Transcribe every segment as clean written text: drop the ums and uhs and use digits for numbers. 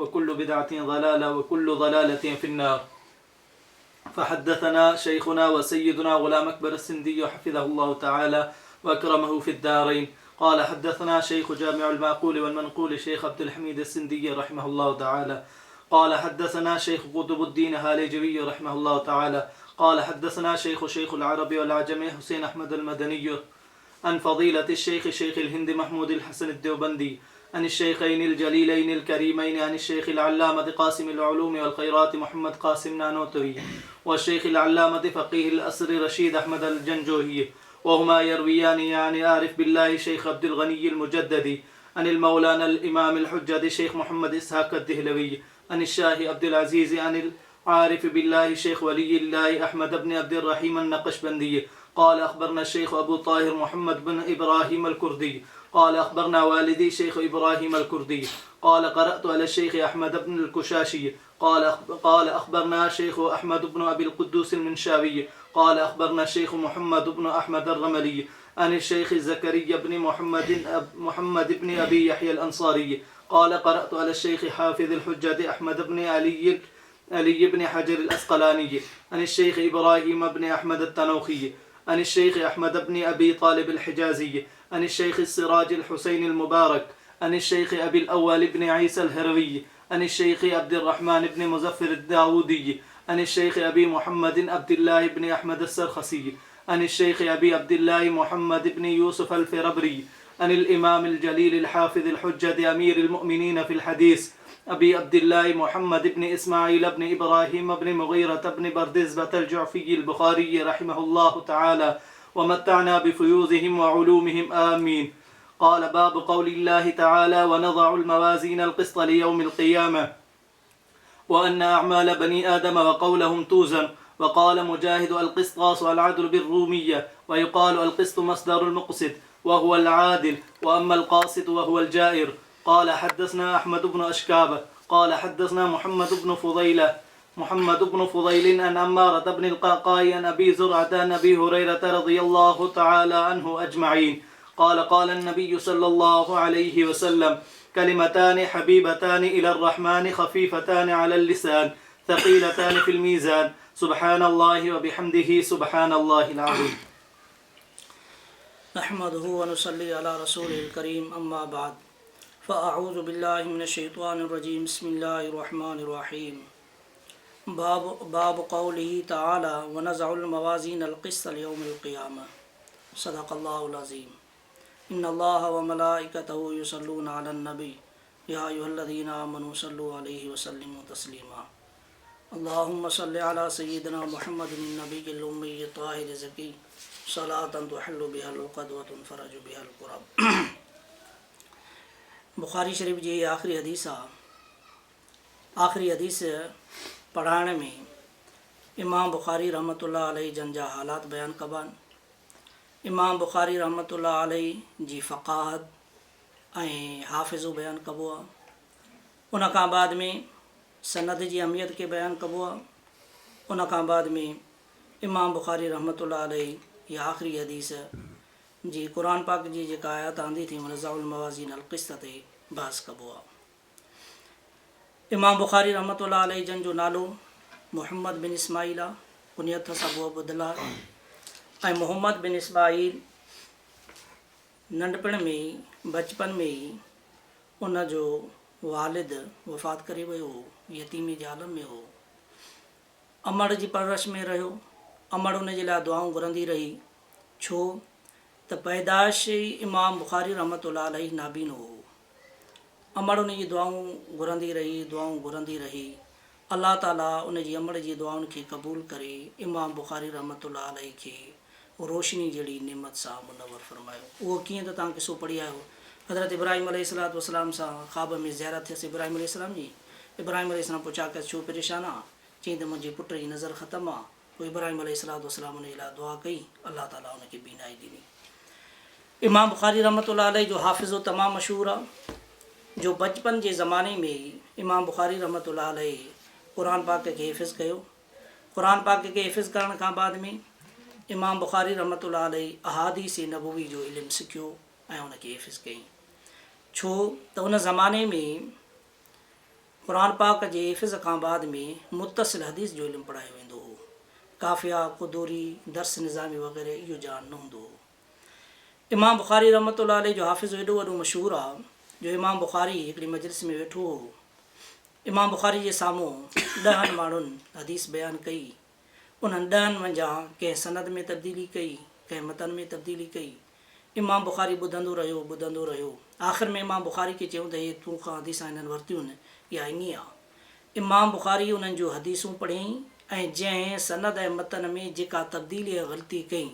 وكل بدعة ضلالة وكل ضلالة في النار. فحدثنا شيخنا وسيدنا غلام أكبر السندي حفظه الله تعالى وأكرمه في الدارين، قال حدثنا شيخ جامع المعقول والمنقول شيخ عبد الحميد السندي رحمه الله تعالى، قال حدثنا شيخ قطب الدين هالجوي رحمه الله تعالى، قال حدثنا شيخ شيخ العرب والعجم حسين أحمد المدني، عن فضيلة الشيخ شيخ الهند محمود الحسن الديوبندي، عن الشيخين الجليلين الكريمين، عن الشيخ العلامة قاسم العلوم والخيرات محمد قاسم نانوتوي، والشيخ العلامة فقيه الأسر رشيد أحمد الجنجوهي، وهما يرويان يعني عارف بالله شيخ عبد الغني المجددي، عن المولانا الإمام الحجة شيخ محمد إسحاق الدهلوي، عن الشاه عبد العزيز، عن العارف بالله شيخ ولي الله أحمد بن عبد الرحيم النقشبندي، قال أخبرنا الشيخ أبو طاهر محمد بن إبراهيم الكردي، قال أخبرنا والدي شيخ إبراهيم الكردي، قال قرأت على الشيخ أحمد بن الكشاشي، قال أخبرنا شيخ أحمد بن أبي القدوس المنشاوي، قال أخبرنا الشيخ محمد بن أحمد الرملي، عن الشيخ زكريا بن محمد بن أبي يحيى الأنصاري، قال قرأت على الشيخ حافظ الحجة أحمد بن علي بن حجر الأسقلاني، عن الشيخ إبراهيم بن أحمد التنوخي، عن الشيخ أحمد بن أبي طالب الحجازي، عن الشيخ السراج الحسين المبارك، عن الشيخ أبي الأول بن عيسى الهروي، عن الشيخ عبد الرحمن بن مزفر الداودي، عن الشيخ أبي محمد عبد الله بن أحمد السرخسي، عن الشيخ أبي عبد الله محمد بن يوسف الفربري، عن الإمام الجليل الحافظ الحجة أمير المؤمنين في الحديث أبي عبد الله محمد بن إسماعيل بن إبراهيم بن مغيرة بن بردزبة الجعفي البخاري رحمه الله تعالى، ومتعنا بفيوزهم وعلومهم آمين. قال باب قول الله تعالى ونضع الموازين القسط ليوم القيامة، وأن أعمال بني آدم وقولهم توزن. وقال مجاهد القسطاس العدل بالرومية، ويقال القسط مصدر المقسط وهو العادل، وأما القاسط وهو الجائر. قال حدثنا أحمد بن أشكاب قال حدثنا محمد بن فضيل عن عمارة بن القعقاع عن أبي زرعة عن أبي هريرة رضي الله تعالى عنه أجمعين قال قال النبي صلى الله عليه وسلم كلمتان حبيبتان إلى الرحمن خفيفتان على اللسان ثقيلتان في الميزان، سبحان الله وبحمده سبحان الله العظيم. نحمده ونصلي على رسوله الڪريم اما بعد فاعوذ بالله من الشيطان الرجيم بسم الله الرحمن الرحيم باب باب قوله تعالى ونزع الموازين القسط ليوم القيامة صدق الله العظيم ان الله وملائڪته يصلون على النبي يا ايها الذين آمنوا صلوا عليه وسلموا تسليما اللهم صل على سيدنا محمد النبي الامي الطاهر الزكي صلاة تحل بها العقد وتنفرج بها الڪرب. بخاري شريف جي هي آخري حديث آ. آخري حديث پڙهائڻ ۾ امام بخاري رحمة الله عليه جن جا حالات بيان ڪبا آهن. امام بخاري رحمة الله عليه جي فقاهت ۽ حافظو بيان ڪبو آ. ان کان بعد ۾ سند جي اهميت کي بيان ڪبو آ. ان کان بعد ۾ امام بخاري رحمة الله عليه هي آخري حديث جي قرآن پاڪ جي جيڪا آيات آندي ٿي ونضع الموازين القسط تي بحث ڪبو آ. امام بخاري رحمة الله عليه جن جو نالو محمد بن اسماعيل آ، ڪنيت اٿس ابو عبدالله ۽ محمد بن اسماعيل ننڍپڻ ۾ ئي، بچپن ۾ ئي، ان جو والد وفات ڪري ويو هو، يتيمي جي عالم ۾ هو. امڙ جي پرورش ۾ رهيو. امڙ ان جي لاء دعائون گهرندي رهي، ڇو ته پيدائش ئي امام بخاري رحمة الله عليه نابينو هو. امڙ ان جي دعائون گهرندي رهي، دعائون گهرندي رهي. الله تعاليٰ ان جي امڙ جي دعائن کي قبول ڪري امام بخاري رحمة الله عليه کي روشني جهڙي نعمت سان منور فرمايو. اهو ڪيئن ته توهان قصو پڙهي آيو. حضرت ابراهيم عليه الصلوة والسلام سان خواب ۾ زيارت ٿيس ابراهيم عليه السلام جي. ابراهيم عليه السلام پڇا ڪيس ڇو پريشان آن؟ چيائين ته منهنجي پٽ جي نظر ختم آ. پوء ابراهيم عليه الصلوة والسلام ان جي لاء دعا ڪئي، الله تعاليٰ ان کي بينائي ڏني. امام بخاري رحمة الله عليه جو حافظو تمام مشهور آ، جو بچپن جي زماني ۾ ئي امام بخاري رحمة الله عليه قرآن پاڪ کي حفظ ڪيو. قرآن پاڪ کي حفظ ڪرڻ کان بعد ۾ امام بخاري رحمة الله عليه احاديث نبوي جو علم سکيو ۽ ان کي حفظ ڪيائين. ڇو ته ان زماني ۾ قرآن پاڪ جي حفظ کان بعد ۾ متصل حديث جو علم پڙهايو ويندو هو. قافيه، قدوري، درس نظامي وغيره اهو ڄاڻ نه هوندو هو. امام بخاري رحمة الله عليه جو حافظو ايڏو وڏو مشهور آ جو امام بخاري هڪڙي مجلس ۾ ويٺو هو. امام بخاري جي سامهون ڏهن ماڻهن حديث بيان ڪئي. انهن ڏهن منجهان ڪنهن سند ۾ تبديلي ڪئي، ڪنهن متن ۾ تبديلي ڪئي. امام بخاري ٻڌندو رهيو، ٻڌندو رهيو. آخر ۾ امام بخاري کي چيائون ته هي تون کان حديثان هنن ورتيون آهن، اها ائين آ. امام بخاري انهن جون حديثون پڙهيائين ۽ جنهن سند ۽ متن ۾ جيڪا تبديلي ۽ غلطي ڪئي،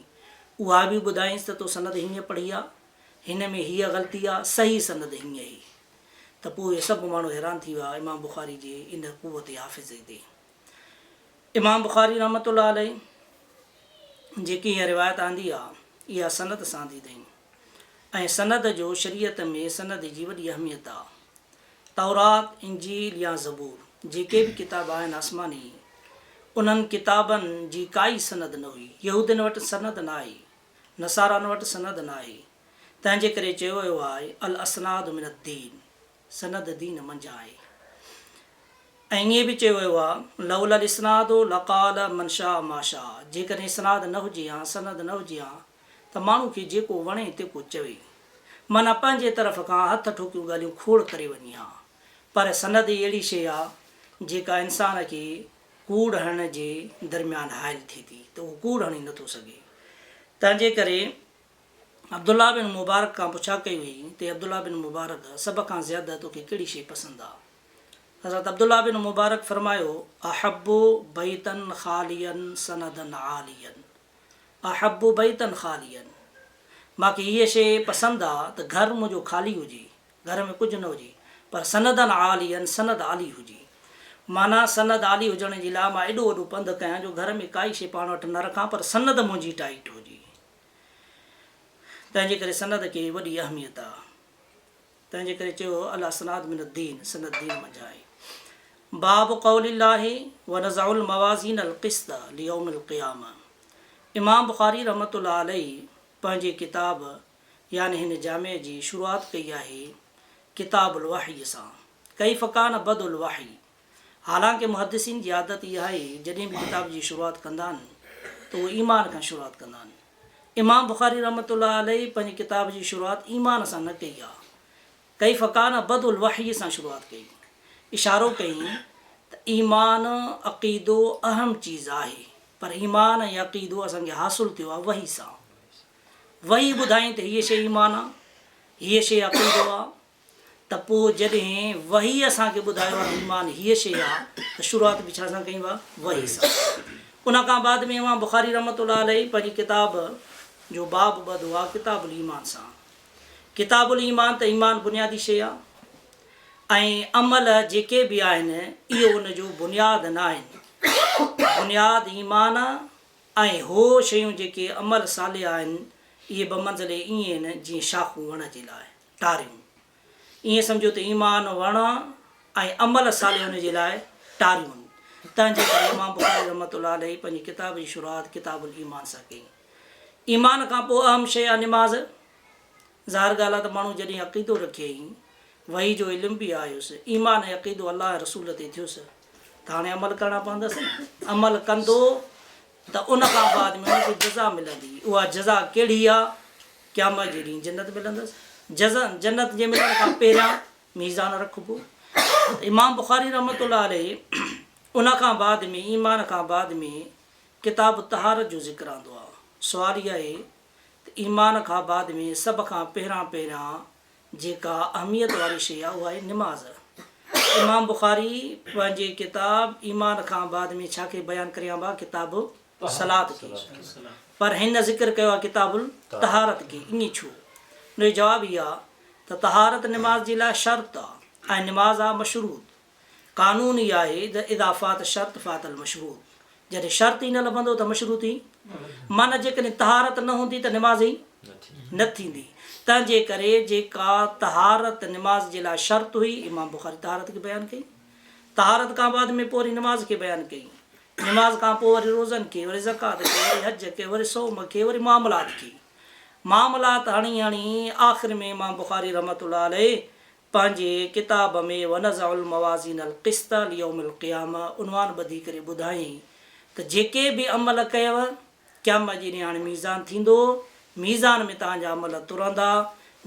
اها به ٻڌايائينس ته تو سند هيئن پڙهي آ، هن ۾ هيء غلطي آ، صحيح سند هيئن هئي. ته پوء اهي سڀ ماڻهو حيران ٿي ويا امام بخاري جي ان قوت حافظي تي. امام بخاري رحمة الله عليه جيڪي هيء روايت آندي آ، اها سند سان آندي اٿئين ۽ سند جو شريعت ۾ سند جي وڏي اهميت آ. تورات، انجيل يا زبور جيڪي به ڪتاب آهن آسماني، انهن ڪتابن جي ڪائي سند نه هئي. يهودين وٽ سند نه آهي، نصاران وٽ سند نه آهي. تنهن جي ڪري چيو ويو آهي، الاسناد من الدين، سند دين منجهان آهي. ۽ ائين به چيو ويو آهي، لولا الاسناد لقال من شاء ما شاء، جيڪڏهن اسناد نه هجي هان، سند نه هجي هان، ته ماڻهو کي جيڪو وڻي تيڪو چوي. معنيٰ پنهنجي طرف کان هٿ ٺوڪيون ڳالهيون کوڙ ڪري وڃي هان. پر سند ئي اهڙي شيء آ، جيڪا انسان کي ڪوڙ هڻڻ جي درميان حائل ٿئي ٿي ته اهو ڪوڙ هڻي نٿو سگهي. تنهنجي ڪري عبدالله بن مبارڪ کان پڇا ڪئي وئي ته اي عبدالله بن مبارڪ! سڀ کان زياده توکي ڪهڙي شيء پسند آ؟ حضرت عبدالله بن مبارڪ فرمايو، احب بيتا خاليا سندا عاليا احب بيتا خاليا مان کي هيء شيء پسند آ ته گهر منهنجو خالي هجي، گهر ۾ ڪجهه نه هجي، پر سندا عاليا سند عالي هجي. معنيٰ سند عالي هجڻ جي لاء مان ايڏو وڏو پنڌ ڪيان جو گهر ۾ ڪائي شيء پاڻ وٽ نه رکان پر سند منهنجي ٽائيٽ هجي. تنهن جي ڪري سند کي وڏي اهميت آ. تنهن جي ڪري چيو الاسناد من الدين سند دين منجهان آهي. باب قول الله ونضع الموازين القسط ليوم القيامه امام بخاري رحمة الله عليه پنهنجي ڪتاب يعني هن جامع جي شروعات ڪئي آهي ڪتاب الوحي سان ڪيف ڪان بدء الوحي حالانڪه محدثين جي عادت اها آهي جڏهن به ڪتاب جي شروعات ڪندا آهن ته اهي ايمان کان شروعات ڪندا آهن. امام بخاري رحمة الله عليه پنهنجي ڪتاب جي شروعات ايمان سان نه ڪئي آهي. ڪيف ڪان بدء الوحي سان شروعات ڪئي. اشارو ڪيائين ته ايمان، عقيدو، اهم چيز آهي پر ايمان ۽ عقيدو اسان کي حاصل ٿيو آهي وحي سان. وحي ٻڌائين ته هيء شيء ايمان آهي، هيء شيء عقيدو آهي. ته پوء جڏهن وحي اسان کي ٻڌايو آهي ته ايمان هيء شيء آهي ته شروعات به ڇا سان ڪئي ويا؟ وحي سان. ان کان بعد ۾ امام بخاري رحمة الله عليه پنهنجي ڪتاب جو باب ٻڌو آهي ڪتاب الايمان سان. ڪتاب الايمان ته ايمان بنيادي شيء آهي ۽ عمل جيڪي به آهن اهي ان جو بنياد نه آهن. بنياد ايمان آهي ۽ هو شيون جيڪي عمل صالح آهن اهي بمنزلي ائين آهن جيئن شاخون وڻ جي لاء. ٽاريون. ائين سمجهو ته ايمان وڻ ۽ عمل صالح ان جي لاء ٽاريون. تنهن جي ڪري امام بخاري رحمة الله عليه پنهنجي ڪتاب جي شروعات ڪتاب الايمان سان ڪئي. ايمان کان پوء اهم شيء آهي نماز. ظاهر ڳالهه آهي ته ماڻهو جڏهن عقيدو رکيائين، وحي جو علم به آيس، ايمان ۽ عقيدو الله ۽ رسول تي ٿيس ته هاڻي عمل ڪرڻا پوندس نه. عمل ڪندو ته ان کان بعد ۾ ان کي جزا ملندي. اها جزا ڪهڙي آهي؟ قيامت جي ڏينهن جنت ملندس. جزا جنت جي ملڻ کان پهريان ميزان رکبو. ته امام بخاري رحمة الله عليه ان کان بعد ۾ ايمان کان بعد ۾ ڪتاب الطهارت جو ذڪر آندو آهي. سوال اهو آهي ته ايمان کان بعد ۾ سڀ کان پهريان پهريان جيڪا اهميت واري شيء آهي اها آهي نماز. امام بخاري پنهنجي ڪتاب ايمان کان بعد ۾ ڇا کي بيان ڪريان با ڪتاب صلات کي پر هن ذڪر ڪيو آهي ڪتاب الطهارت کي ائين ڇو؟ ان جو جواب هي آهي ته طهارت نماز جي لاء شرط آهي ۽ نماز آهي مشروط. قانون هي آهي ته اذا فات الشرط فات المشروط جڏهن شرط ئي نه لڀندو ته مشروط ئي معنيٰ جيڪڏهن طهارت نه هوندي ته نماز ئي نه ٿيندي تنهن جي ڪري جيڪا طهارت نماز جي لاء شرط هئي امام بخاري طهارت کي بيان ڪئي طهارت کان بعد ۾ پوء وري نماز کي بيان ڪئي نماز کان پوء وري روزن کي وري زڪوات کي وري حج کي وري صوم کي وري معاملات کي معاملات هڻي هڻي آخر ۾ امام بخاري رحمة الله عليه پنهنجي ڪتاب ۾ ونضع الموازين القسط ليوم القيامة عنوان ٻڌي ڪري ٻڌايائين ته جيڪي به عمل ڪيو قيامت جي ڏينهن هاڻي ميزان ٿيندو، ميزان ۾ توهان جا عمل ترندا،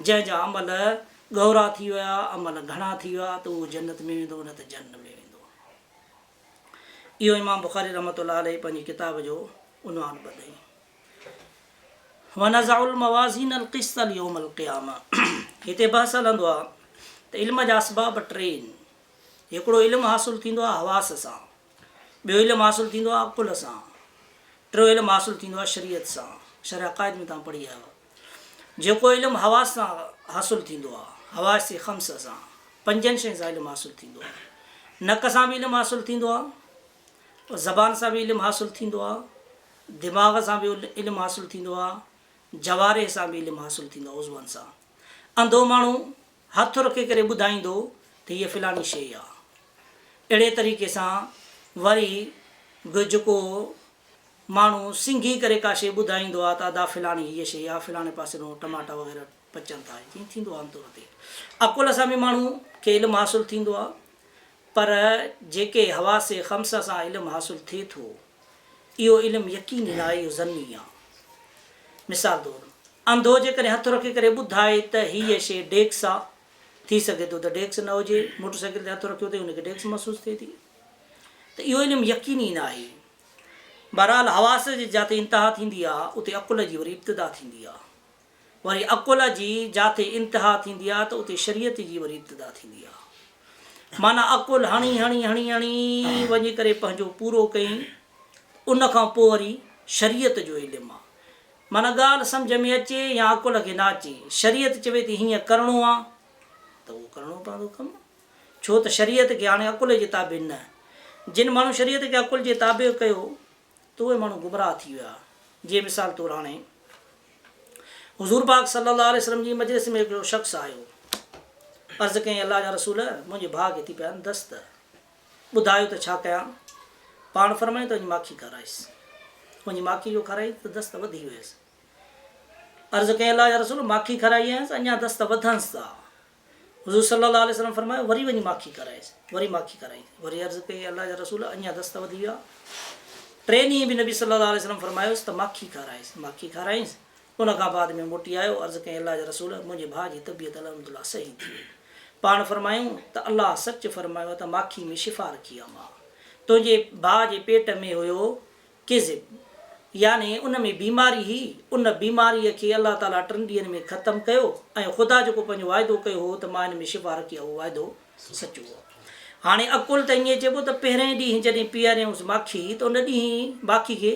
جنهن جا عمل ڳورا ٿي ويا، عمل گهڻا ٿي ويا ته اهو جنت ۾ ويندو نه ته جهنم ۾ ويندو. اهو امام بخاري رحمة الله عليه پنهنجي ڪتاب جو عنوان ٻڌائين. ونضع الموازين القسط ليوم القيامة هتي بحث هلندو آهي ته علم جا اسباب ٽي آهن. هڪڙو علم حاصل ٿيندو آهي حواس سان، ٻيو علم حاصل ٿيندو آهي عقل سان، ٽيون علم حاصل ٿيندو آهي شريعت سان. شرح عقائد ۾ توهان پڙهي آيا آهيو. جيڪو علم حواس سان حاصل ٿيندو آهي، حواس خمسه سان، پنجن شين سان علم حاصل ٿيندو آهي. نڪ سان به علم حاصل ٿيندو آهي، زبان سان به علم حاصل ٿيندو آهي، دماغ سان به علم حاصل ٿيندو آهي، جوارح سان به علم حاصل ٿيندو آهي، عضون سان. انڌو ماڻهو هٿ رکي ڪري ٻڌائيندو ته هيء فلاڻي شيء آهي. اهڙي طريقي سان وري به جيڪو ماڻهو سنگهي ڪري ڪا شيء ٻڌائيندو آهي ته ادا فلاڻي هيء شيء آهي، فلاڻي پاسي ڏانهن ٽماٽا وغيره پچن ٿا، جيئن ٿيندو آهي عام طور تي. عقل سان به ماڻهو کي علم حاصل ٿيندو آهي. پر جيڪي حواس خمسه سان علم حاصل ٿئي ٿو، اهو علم يقيني ناهي، اهو ظني آ. مثال طور، انڌو جيڪڏهن هٿ رکي ڪري ٻڌائي ته هيء شيء ڊيڪس آ، ٿي سگهي ٿو ته ڊيڪس نه هجي، موٽر سائيڪل تي هٿ رکيو اٿئي ان کي ڊيڪس محسوس ٿئي ٿي ته اهو علم يقيني ناهي. بهرحال حواس جي جاتي انتها ٿيندي آ، اتي عقل جي وري ابتدا ٿيندي آ. وري عقل جي جاتي انتها ٿيندي آ ته اتي شريعت جي وري ابتدا ٿيندي آ. معنيٰ عقل هڻي هڻي هڻي هڻي وڃي ڪري پنهنجو پورو ڪيائين ان کان پوء وري شريعت جو علم آ. معنيٰ ڳالهه سمجهه ۾ اچي يا عقل کي نه اچي شريعت چوي ٿي هيئن ڪرڻو آ ته اهو ڪرڻو پوندو ڪم. ڇو ته شريعت کي هاڻي عقل جي تابع نه. جن ماڻهن شريعت کي عقل جي تابع ڪيو ته اهي ماڻهو گمراهه ٿي ويا. جيئن مثال طور هاڻي حضور پاڪ صلّي اللّٰه عليه وسلّم جي مجلس ۾ هڪڙو شخص آيو، عرض ڪيائين الله جا رسول! منهنجي ڀاء کي ٿي پيا آهن دست، ٻڌايو ته ڇا ڪيان؟ پاڻ فرمايو ته وڃي ماکي کارائيس. وڃي ماکي جو کارائي ته دست وڌي ويس. عرض ڪيائين الله جا رسول! ماکي کارائي آيس اڃا دست وڌنس ٿا. حضور صلّي اللّٰه عليه وسلّم فرمايو، وري وڃي ماکي ڪرائيس. وري ماکي ڪرائي. وري عرض ڪيائين، الله جا رسول! اڃا دست وڌي ويا. ٽئين ڏينهن به نبي صلّي اللّٰه عليه وسلّم فرمايوس ته ماکي کارائيس. ماکي کارايائينس. ان کان بعد ۾ موٽي آيو، عرض ڪيائين، الله جا رسول! منهنجي ڀاء جي طبيعت الحمدلله صحيح ٿي وئي. پاڻ فرمايائون ته الله سچ فرمايو آهي ته ماکي ۾ شفا رکي آهي مان. تنهنجي ڀاء جي پيٽ ۾ هيو ڪذب، يعني ان ۾ بيماري هئي، ان بيماريء کي الله تعاليٰ ٽن ڏينهن ۾ ختم ڪيو ۽ خدا جيڪو پنهنجو وعدو ڪيو هو ته مان ان ۾ شفا رکي آهي اهو وعدو سچو هو. هاڻي عقل ته ائين چئبو ته پهرئين ڏينهن جڏهن پياريائونس ماکي ته ان ڏينهن ماکي کي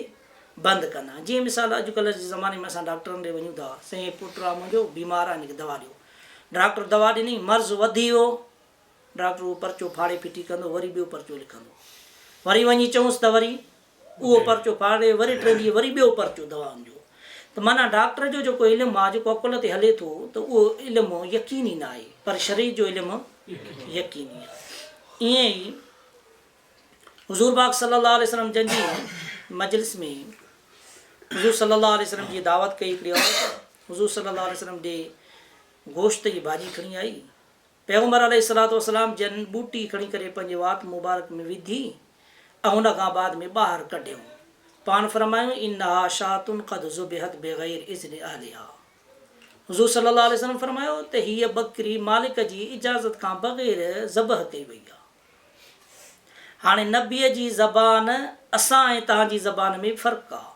بند ڪندا. جيئن مثال اڄڪلهه جي زماني ۾ اسان ڊاڪٽرن ڏي وڃون ٿا، سائين هي پٽ آهي منهنجو بيمار آهي هن کي دوا ڏيو. ڊاڪٽر دوا ڏني، مرض وڌي ويو، ڊاڪٽر اهو پرچو ڦاڙي ڦٽي ڪندو وري ٻيو پرچو لکندو. وري وڃي چئونس ته وري اهو پرچو ڦاڙي وري ٽئين ڏينهن وري ٻيو پرچو دوائن جو ته معنيٰ ڊاڪٽر جو جيڪو علم آهي جيڪو عقل تي هلي ٿو ته اهو علم يقيني ناهي پر شريعت جو علم يقيني آهي. ائين ئي حضور پاڪ صلي الله عليه وسلم جن جي مجلس ۾ حضور صلي الله عليه وسلم جي دعوت ڪئي هڪڙي عورت حضور صلي الله عليه وسلم ڏي گوشت جي ڀاڄي کڻي آئي. پيغمبر عليه الصلوة والسلام جن ٻوٽي کڻي ڪري پنهنجي وات مبارڪ ۾ وڌي ۽ ان کان بعد ۾ ٻاهر ڪڍيائون. پاڻ فرمايائون، انها شاة قد ذبحت بغير اذن اهلها. حضور صلي الله عليه وسلم فرمايو ته هيء ٻڪري مالڪ جي اجازت کان بغير ذبح ڪئي وئي آهي. هاڻي نبيء جي زبان اسان ۽ توهان جي زبان ۾ فرق آهي.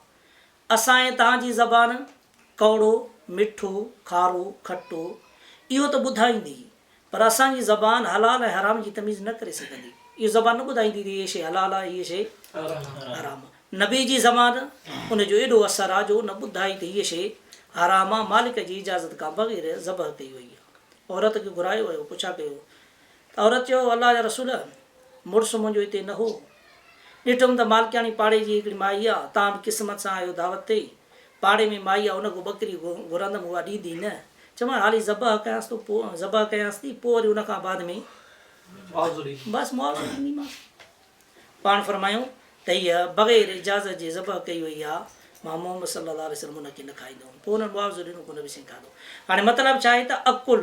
اسان ۽ توهان جي زبان ڪؤڙو، مٺو، کارو، کٽو، اهو ته ٻڌائيندي، پر اسان جي زبان حلال ۽ حرام جي تميز نه ڪري سگهندي. اهو زبان نه ٻڌائيندي ته هيء شيء حلال آهي، هيء شيء حرام آهي. نبي جي زبان، ان جو ايڏو اثر آهي جو ان ٻڌائي ته هيء شيء حرام آهي، مالڪ جي اجازت کان بغير ذبح ڪئي وئي آهي. عورت کي گهرايو ويو، پڇا ڪيو ته عورت چيو، الله جا رسول! مڙس منهنجو هتي نه هو. ڏٺم ته مالڪياڻي پاڙي جي هڪڙي مائي آ، توهان به قسمت سان آهيو دعوت تي. پاڙي ۾ مائي آ، ان کان ٻڪري گهرندم، اها ڏيندي نه. چيومانس حالي ذبح ڪيانس ٿو، پوء ذبح ڪيانس ٿي، پوء وري ان کان بعد ۾ بس معاوضو ڏينديمانس. پاڻ فرمايائون ته هيء بغير اجازت جي ذبح ڪئي وئي آ، مان محمد صلي الله عليه وسلم ان کي نه کائيندو هوم. پوء انهن معاوضو ڏنو، پوء نبي سائين کاڌو. هاڻي مطلب ڇا آهي ته عقل.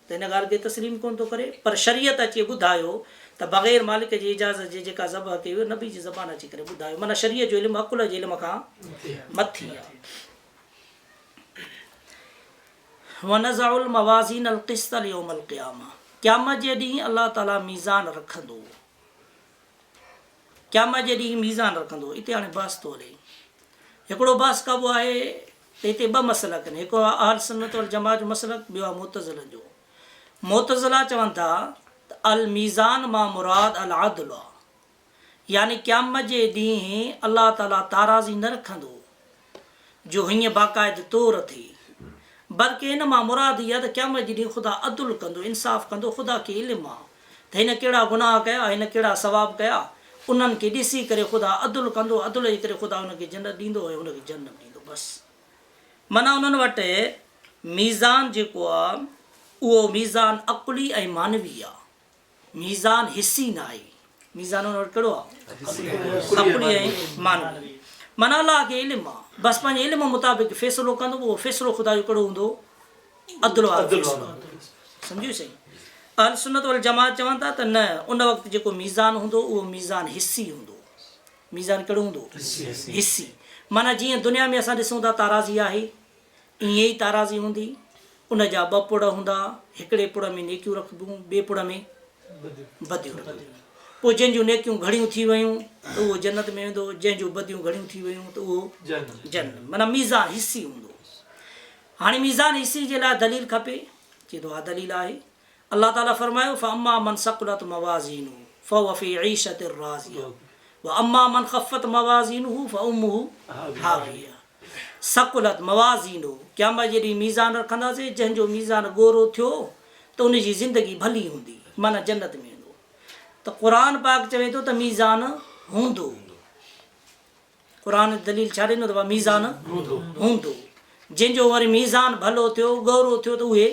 ته هن ڳالهه کي تسليم ڪونه ٿو ڪري پر شريعت اچي ٻڌايو ته بغير مالڪ جي اجازت جي جيڪا ذبح ڪئي وئي نبي جي زبان اچي ڪري ٻڌايو معنيٰ شريعت جو علم عقل جي علم کان مٿي آهي. ونضع الموازين القسط ليوم القيامة قيامت جي ڏينهن الله تعالي ميزان رکندو قيامت جي ڏينهن ميزان رکندو اتي هاڻي بحث ٿو هلي هڪڙو بحث ڪبو آهي ته هتي ٻه مسلڪ آهن، هڪ آهي اهل سنت والجماعت جو مسلڪ، ٻيو آهي معتزلن جو. معتزله چون ٿا ته الميزان مان مراد العدل آهي، يعني قيامت جي ڏينهن الله تعاليٰ تارازي نه رکندو جو هيئن باقاعد تور ٿئي، بلڪه ان مان مراد هي آهي ته قيامت جي ڏينهن خدا عدل ڪندو، انصاف ڪندو، خدا کي علم آهي ته هن ڪهڙا گناهه ڪيا، هن ڪهڙا ثواب ڪيا، انهن کي ڏسي ڪري خدا عدل ڪندو، عدل جي ڪري خدا انهن کي جنت ڏيندو ۽ انهن کي جهنم ڏيندو بس. معنيٰ انهن وٽ ميزان جيڪو آ اهو ميزان عقلي ۽ معنوي آ، ميزان حسي ناهي. ميزان انهن وٽ ڪهڙو آ؟ عقلي ۽ معنوي. معنيٰ الله کي علم آ، بس پنهنجي علم مطابق فيصلو ڪندو، اهو فيصلو خدا جو ڪهڙو هوندو؟ عدل وارو فيصلو. سمجهيو سائين. اهل سنت والجماعت چون ٿا ته نه ان وقت جيڪو ميزان هوندو اهو ميزان حسي هوندو. ميزان ڪهڙو هوندو؟ حسي. معنيٰ جيئن دنيا ۾ اسان ڏسون ٿا تارازي آهي ائين ئي تارازي هوندي. ان جا ٻه پڙ هوندا، هڪڙي پڙ ۾ نيڪيون رکبيون ٻئي پڙ ۾ بديون رکبيون. پوء جنهن جون نيڪيون گهڻيون ٿي ويون ته اهو جنت ۾ ويندو، جنهن جون بديون گهڻيون ٿي ويون ته اهو جهنم. معنيٰ ميزان حسي هوندو. هاڻي ميزان حسي جي لاء دليل کپي، چئي ٿو ها دليل آهي. الله تعاليٰ فرمايو، فاما من ثقلت موازينه فهو في عيشة راضيه واما من خفت موازينه فامه هاويه ثقلت موازينه قيامت جي ڏينهن ميزان رکنداسين جنهن جو ميزان ڳورو ٿيو ته ان جي زندگي ڀلي هوندي معنيٰ جنت ۾ ويندو ته قرآن پاڪ چوي ٿو ته ميزان هوندو. قرآن دليل ڇا ڏنو ته ميزان هوندو جنهن جو وري ميزان ڀلو ٿيو ڳورو ٿيو ته اهي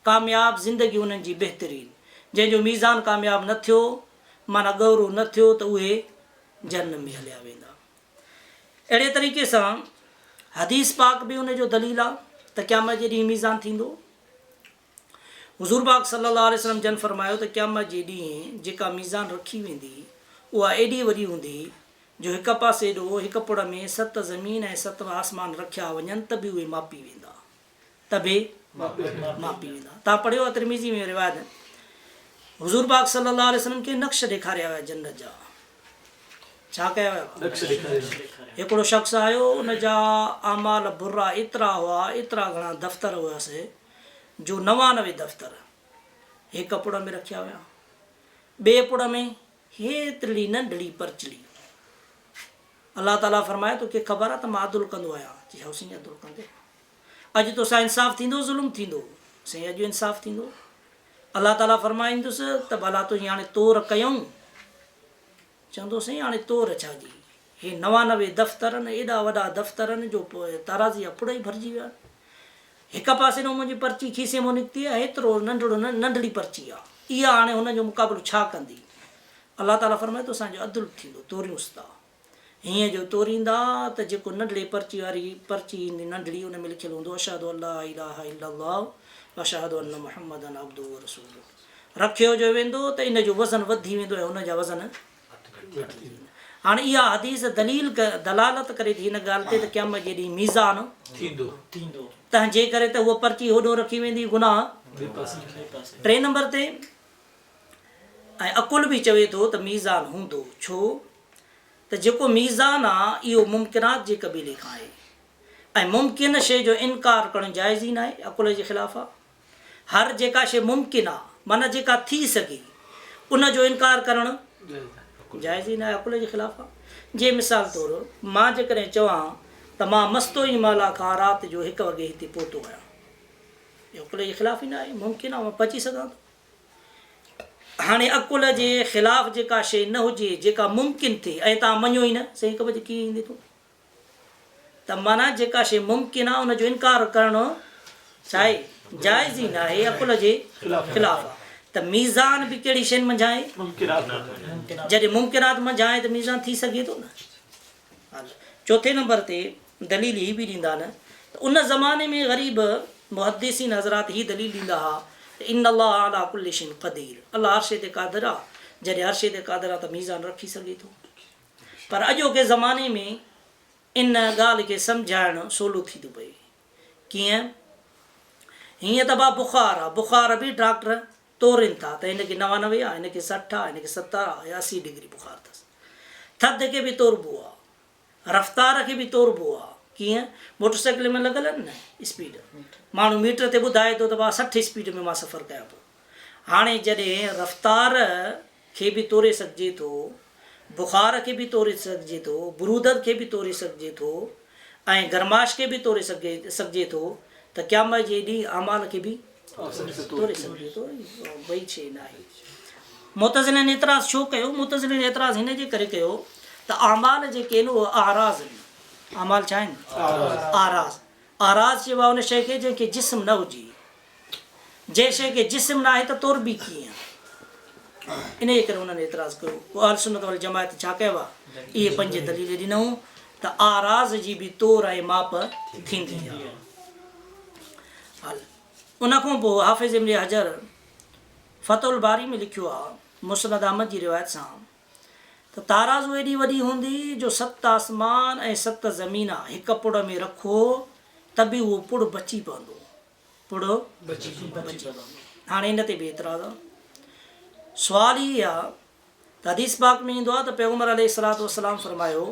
ڪامياب زندگي انهن جي بهترين جنهن جو ميزان ڪامياب نه ٿيو معنيٰ ڳورو نه ٿيو ته اهي جهنم ۾ هليا ويندا اهڙي طريقي سان حديث پاڪ به ان جو دليل آ ته قيامت جي ڏينهن ميزان ٿيندو حضور پاڪ صلي الله عليه وسلم جن فرمايو ته قيامت جي ڏينهن جيڪا ميزان رکي ويندي اها ايڏي وڏي هوندي جو هڪ پاسي ڏو هڪ پڙ ۾ ست زمين ۽ ست آسمان رکيا وڃن ته به اهي ماپي ويندا ته به ماپي ويندا. توهان پڙهيو آهي ترمذي ۾ روايت حضور پاڪ صلي الله عليه وسلم کي نقش ڏيکاريا ويا جنت جا. ڇا ڪيا ويا؟ نقش ڏيکاريا ويا. هڪڙو شخص آيو ان جا اعمال برا ايترا هئا ايترا گهڻا دفتر هيس جو 99 دفتر هڪ پڙ ۾ رکيا ويا ٻئي پڙ ۾ هيترڙي ننڍڙي پرچڙي. الله تعاليٰ فرمايو، توکي خبر آهي ته مان عدل ڪندو آهيان؟ چي، هائو سائين عدل ڪندو آهيان. اڄ توسان انصاف ٿيندو ظلم ٿيندو؟ سائين اڄ انصاف ٿيندو. الله تعاليٰ فرمائيندس ته ڀلا تون هاڻي تور ڪيائون؟ چوندو سائين هاڻي تور ڇا جي؟ هي 99 دفتر آهن، ايڏا وڏا دفتر آهن جو پوء تارازي جا پڙ ئي ڀرجي ويا آهن. هڪ پاسي ڏانهن منهنجي پرچي کيسي مان نڪتي آهي، هيترو ننڍڙو ننڍڙي پرچي آهي، اها هاڻي هن جو مقابلو ڇا ڪندي؟ الله تعاليٰ فرمائي ٿو، اسان جو عدل ٿيندو، توريونس ٿا. هيئن جو توريندا ته جيڪو ننڍڙي پرچي واري پرچي ايندي ننڍڙي ان ۾ لکيل هوندو اشهد ان لا اله الا الله واشهد ان محمدا عبده ورسوله رکيو جو ويندو ته ان جو وزن وڌي ويندو ۽ هن جا وزن گهٽجي ويندا. هاڻي اها حديث دليل دلالت ڪري ٿي هن ڳالهه تي ته قيامت جي ڏينهن ميزان ٿيندو. تنهن جي ڪري ته هوء پرچي هوڏهون رکي ويندي گناهه ٽئين نمبر تي ۽ عقل به چوي ٿو ته ميزان هوندو ڇو ته جيڪو ميزان آ اهو ممڪنات جي قبيلي کان آهي ۽ ممڪن شيء جو انڪار ڪرڻ جائز ئي ناهي عقل جي خلاف آ. هر جيڪا شيء ممڪن آ معنيٰ جيڪا ٿي سگهي ان جو انڪار ڪرڻ جائز ئي ناهي عقل جي خلاف آ. جيئن مثال طور مان جيڪڏهن چوان ته مان مستوئي محلا کان رات جو هڪ وڳي هتي پهتو آهيان اهو عقل جي خلاف ئي ناهي ممڪن آ مان پهچي سگهان ٿو. هاڻي عقل جي خلاف جيڪا شيء نه هجي جيڪا ممڪن ٿئي ۽ توهان مڃو ئي نه سائين هڪ بجي ڪيئن ايندي تون؟ ته معنيٰ جيڪا شيء ممڪن آهي ان جو انڪار ڪرڻ ڇا آهي؟ جائز ئي ناهي، عقل جي خلاف آهي. ته ميزان به ڪهڙي شين منجهان آهي؟ جڏهن ممڪنات منجهان آهي ته ميزان ٿي سگهي ٿو نه. چوٿين نمبر تي دليل هي به ڏيندا نه ته ان زماني ۾ غريب محدثين حضرات هي دليل ڏيندا ها ته ان الله علي ڪل شيء قدير الله هر شيء تي قادر آ، جڏهن هر شيء تي قادر آ ته ميزان رکي سگهي ٿو. پر اڄوڪي زماني ۾ ان ڳالهه کي سمجهائڻ سولو ٿي ٿو پئي. ڪيئن؟ هيئن ته ڀاء بخار آ، بخار به ڊاڪٽر تورين ٿا ته هن کي 99 آ، هن کي 60 آ، هن کي 70 آ يا 80 ڊگري بخار اٿس. ٿڌ کي به توربو آ. رفتار کي به توربو آ. ڪيئن؟ موٽر سائيڪل ۾ لڳل آهن نه اسپيڊ. ماڻهو ميٽر تي ٻڌائي ٿو ته ڀاء 60 اسپيڊ ۾ مان سفر ڪيان پيو. هاڻي جڏهن رفتار کي به توري سگهجي ٿو، بخار کي به توري سگهجي ٿو، برودت کي به توري سگهجي ٿو ۽ گرمائش کي به توري سگهجي ٿو ته قيامت جي ڏينهن اعمال کي به توري سگهجي ٿو. ٻئي شيء ناهي. معتزلين اعتراض ڇو ڪيو؟ معتزلين اعتراض هن جي ڪري ڪيو ته اعمال جيڪي آهن اهي اعراض آهن. اعمال ڇا آهن؟ اعراض. اعراض چئبو آهي ان شيء کي جنهن کي جسم نه هجي. جنهن شيء کي جسم نه آهي ته توربي ڪيئن؟ انهيء ڪري انهن اعتراض ڪيو. پوء اهلسنت والجماعت ڇا ڪيو آهي؟ اهي پنج دليل ڏنائون ته اعراض جي به تور ۽ ماپ ٿيندي آهي. ان کان پوء حافظ ابن حجر فتح الباري ۾ لکيو آهي، مسند احمد جي روايت سان، ته تارازو ايڏي وڏي هوندي جو ست آسمان ۽ ست زمينا هڪ پڙ ۾ رکو ته به اهو پڙ بچي پوندو. پڙ بچي پوندو. هاڻي ان تي به اعتراض آهي. سوال هي آهي ته حديث پاڪ ۾ ايندو آهي ته پيغمبر عليه الصلوة والسلام فرمايو،